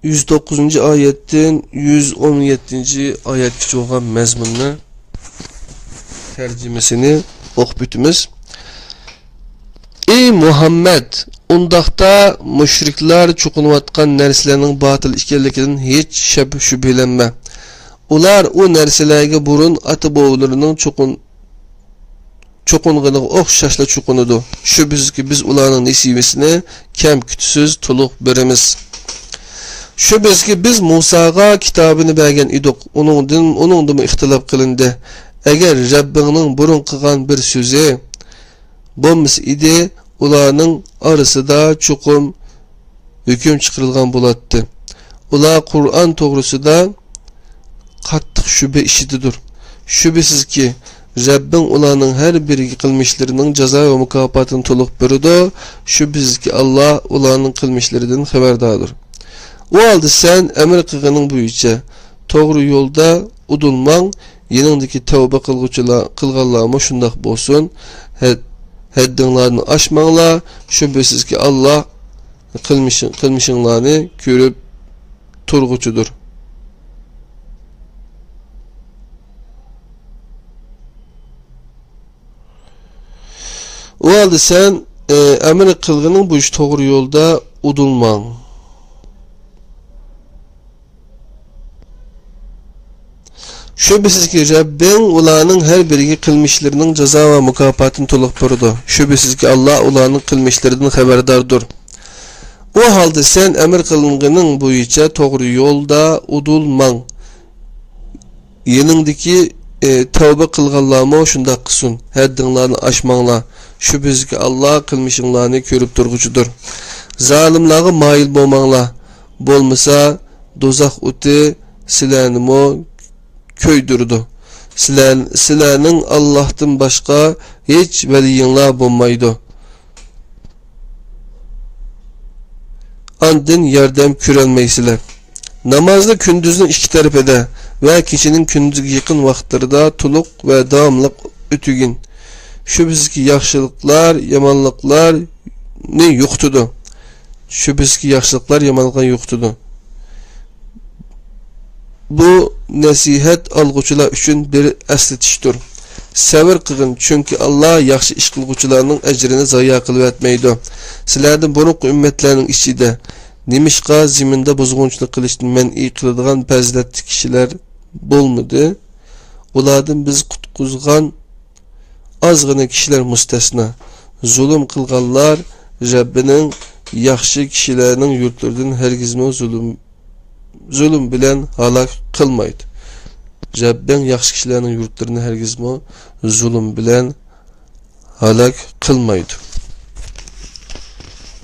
يۈز توققۇزىنچى ئايەتتىن يۈز ئون يەتتىنچى ئايەتكىچە بولغان مەزمۇننى تەرجىمىسىنى ئوقۇپ ئۆتىمىز. ئى مۇھەممەد، ئۇنداقتا مۇشرىكلار چوقۇنۇۋاتقان نەرسىلەرنىڭ باتىل ئىكەنلىكىدىن ھېچ شەب-، شۈبھىلەنمە. ئۇلار ئۇ نەرسىلەرگە بۇرۇن ئاتا-بوۋىلىرىنىڭ چوقۇن-، چوقۇنغىنىغا ئوخشاشلا چوقۇنىدۇ. شۈبھىسىزكى، بىز ئۇلارنىڭ نېسىۋىسىنى كەم-كۈتۈسىز تولۇق بېرىمىز. شۈبھىسىزكى، بىز مۇساغا كىتابىنى بەرگەن ئىدۇق. ئۇنىڭدىن، ئۇنىڭدىمۇ ئىختىلاپ قىلىندى. ئەگەر رەببىڭنىڭ بۇرۇن قىلغان بىر سۆزى بولمىسا ئىدى، ئۇلارنىڭ ئارىسىدا چوقۇم ھۆكۈم چىقىرىلغان بولاتتى. ئۇلار قۇرئان توغرىسىدا قاتتىق شۈبھە ئىچىدىدۇر. شۈبھىسىزكى، رەببىڭ ئۇلارنىڭ ھەر بىرىگە قىلمىشلىرىنىڭ جازا ۋە مۇكاپاتىنى تولۇق بېرىدۇ. شۈبھىسىزكى، ئاللا ئۇلارنىڭ قىلمىشلىرىدىن خەۋەرداردۇر. ئۇ ھالدا سەن ئەمر قىلغىنىڭ بويىچە توغرا يولدا ئۇدۇل ماڭ، يېنىڭدىكى تەۋبە قىلغۇچىلار، قىلغانلارمۇ شۇنداق بولسۇن. ھەد-، ھەددىڭلارنى ئاشماڭلار، شۈبھىسىزكى، ئاللا قىلمىشىڭ-، قىلمىشىڭلارنى كۆرۈپ تۇرغۇچىدۇر. ئۇ ھالدا سەن، ئە، ئەمر قىلغىنىڭ بويىچە توغرا يولدا ئۇدۇل ماڭ. شۈبھىسىزكى، رەببىڭ ئۇلارنىڭ ھەر بىرىگە قىلمىشلىرىنىڭ جازا ۋە مۇكاپاتىنى تولۇق بېرىدۇ. شۈبھىسىزكى، ئاللا ئۇلارنىڭ قىلمىشلىرىدىن خەۋەرداردۇر. ئۇ ھالدا سەن ئەمر قىلىنغىنىڭ بويىچە توغرا يولدا ئۇدۇل ماڭ. يېنىڭدىكى، ئى، تەۋبە قىلغانلارمۇ شۇنداق قىلسۇن. ھەددىڭلارنى ئاشماڭلار. شۈبھىسىزكى، ئاللا قىلمىشىڭلارنى كۆرۈپ تۇرغۇچىدۇر. زالىملارغا مايىل بولماڭلار. بولمىسا، دوزاخ ئوتى سىلەرنىمۇ كۆيدۈرىدۇ. سىلەر، سىلەرنىڭ ئاللاھتىن باشقا ھېچ ۋەلىيىڭلار بولمايدۇ. ئاندىن ياردەم كۆرەلمەيسىلەر. نامازنى كۈندۈزنىڭ ئىككى تەرىپىدە ۋە كېچىنىڭ كۈندۈزگە يېقىن ۋاقىتلىرىدا تولۇق ۋە داۋاملىق ئۆتىگىن. شۈبھىسىزكى، ياخشىلىقلار يامانلىقلارنى يوقىتىدۇ. شۈبھىسىزكى، ياخشىلىقلار يامانلىقلارنى يوقىتىدۇ. بۇ نەسىھەت ئالغۇچىلار ئۈچۈن بىر ئەسلىتىشتۇر. سەۋر قىلغىن، چۈنكى ئاللا ياخشى ئىش قىلغۇچىلارنىڭ ئەجرىنى زايا قىلىۋەتمەيدۇ. سىلەردىن بۇرۇنقى ئۈممەتلەرنىڭ ئىچىدە نېمىشقا زېمىندا بۇزغۇنچىلىق قىلىشتىن مەنئى قىلىدىغان پەزىلەتلىك كىشىلەر بولمىدى؟ ئۇلاردىن بىز قۇتقۇزغان ئازغىنە كىشىلەر مۇستەسنا. زۇلۇم قىلغانلار رەببىنىڭ ياخشى كىشىلەرنىڭ يۇرتلىرىدىن ھەرگىزمۇ زۇلۇم، زۇلۇم بىلەن ھالاك قىلمايدۇ. رەببىڭ ياخشى كىشىلەرنىڭ يۇرتلىرىنى ھەرگىزمۇ زۇلۇم بىلەن ھالاك قىلمايدۇ.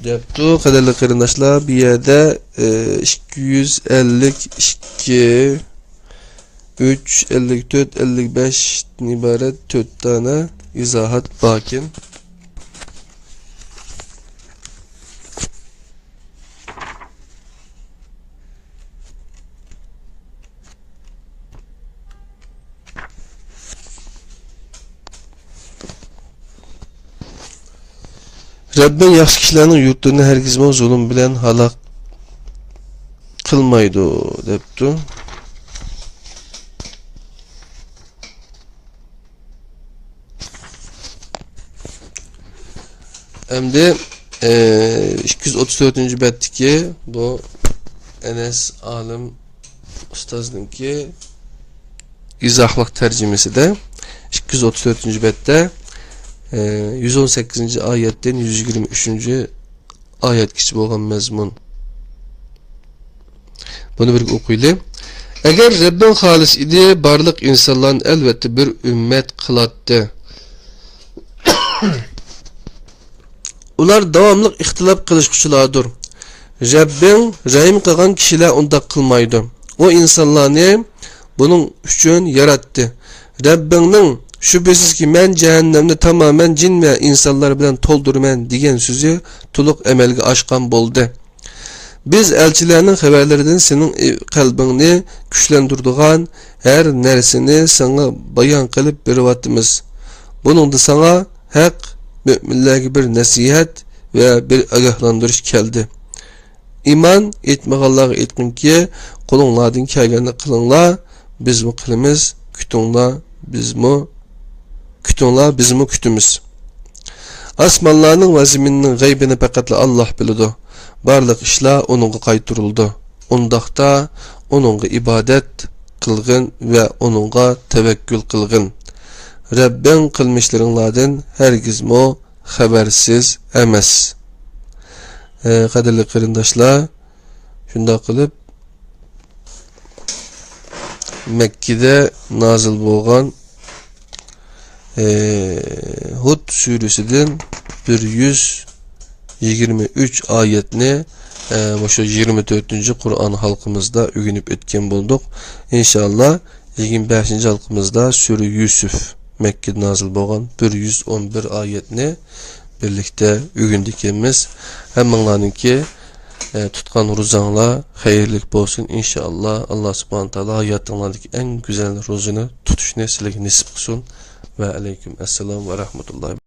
دەپتۇ، قەدىرلىك قېرىنداشلار، بۇ يەردە، ئى، ئىككى يۈز ئەللىك ئىككى، ئۈچ، ئەللىك تۆت، ئەللىك بەشتىن ئىبارەت تۆت دانە ئىزاھات باركەن. رەببىڭ ياخشى كىشىلەرنىڭ يۇرتىنى ھەرگىزمۇ زۇلۇم بىلەن ھالاك قىلمايدۇ، دەپتۇ. ئەمدى، ئى، ئىككى يۈز ئوتتۇز تۆتىنچى بەتتىكى بۇ ئەنەس ئالىم ئۇستازنىڭكى ئىزاھلىق تەرجىمىسىدە ئىككى يۈز ئوتتۇز تۆتىنچى بەتتە، ئى، يۈز ئون سەككىزىنچى ئايەتتىن يۈز يىگىرمە ئۈچىنچى ئايەتكىچە بولغان مەزمۇن. بۇنى بىرگە ئوقۇيلى. ئەگەر رەببىڭ خالىس ئىدى، بارلىق ئىنسانلارنى ئەلۋەتتە بىر ئۈممەت قىلاتتى. ئۇلار داۋاملىق ئىختىلاپ قىلىشقۇچىلاردۇر. رەببىڭ رەھىم قىلغان كىشىلەر ئۇنداق قىلمايدۇ. ئۇ ئىنسانلارنى بۇنىڭ ئۈچۈن ياراتتى. رەببىڭنىڭ، شۈبھىسىزكى، مەن جەھەننەمنى تامامەن جىن ۋە ئىنسانلار بىلەن تولدۇرىمەن، دېگەن سۆزى تولۇق ئەمەلگە ئاشقان بولدى. بىز ئەلچىلەرنىڭ خەۋەرلىرىدىن سېنىڭ قەلبىڭنى كۈچلەندۈرىدىغان ھەر نەرسىنى ساڭا بايان قىلىپ بېرىۋاتىمىز. بۇنىڭدا ساڭا ھەق، مۆمىنلەرگە بىر نەسىھەت ۋە بىر ئاگاھلاندۇرۇش كەلدى. ئىمان ئېيتمىغانلارغا ئېيتقىنكى، قولۇڭلاردىن كەلگەننى قىلىڭلار، بىزمۇ قىلىمىز، كۈتۈڭلار، بىزمۇ، كۈتۈڭلار، بىزمۇ كۈتىمىز. ئاسمانلارنىڭ ۋە زېمىننىڭ غەيبىنى پەقەتلا ئاللاھ بىلىدۇ. بارلىق ئىشلار ئۇنىڭغا قايتۇرۇلىدۇ. ئۇنداقتا ئۇنىڭغا ئىبادەت قىلغىن ۋە ئۇنىڭغا تەۋەككۈل قىلغىن. رەببىڭ قىلمىشلىرىڭلاردىن ھەرگىزمۇ خەۋەرسىز ئەمەس. ئە، قەدىرلىك قېرىنداشلار، شۇنداق قىلىپ، مەككىدە نازىل بولغان، ئە، ھۇد سۈرىسىدىن بىر يۈز يىگىرمە ئۈچ ئايەتنى، ئە، مۇشۇ يىگىرمە تۆتىنچى قۇرئان ھالقىمىزدا ئۆگىنىپ ئۆتكەن بولدۇق. ئىنشائاللا، يىگىرمە بەشىنچى ھالقىمىزدا سۈرە يۈسۈف، مەككىدە نازىل بولغان بىر يۈز ئون بىر ئايەتنى بىرلىكتە ئۆگىنىدىكەنمىز. ھەممىڭلارنىڭكى، ئە، تۇتقان روزاڭلار خەيرلىك بولسۇن، ئىنشائاللا. ئاللا سۇبھانە تائالا ھاياتىڭلاردىكى ئەڭ گۈزەل روزىنى تۇتۇشنى سىلەرگە نېسىپ قىلسۇن. ۋە ئەلەيكۇم ئەسسالام ۋە رەھمەتۇللاھى.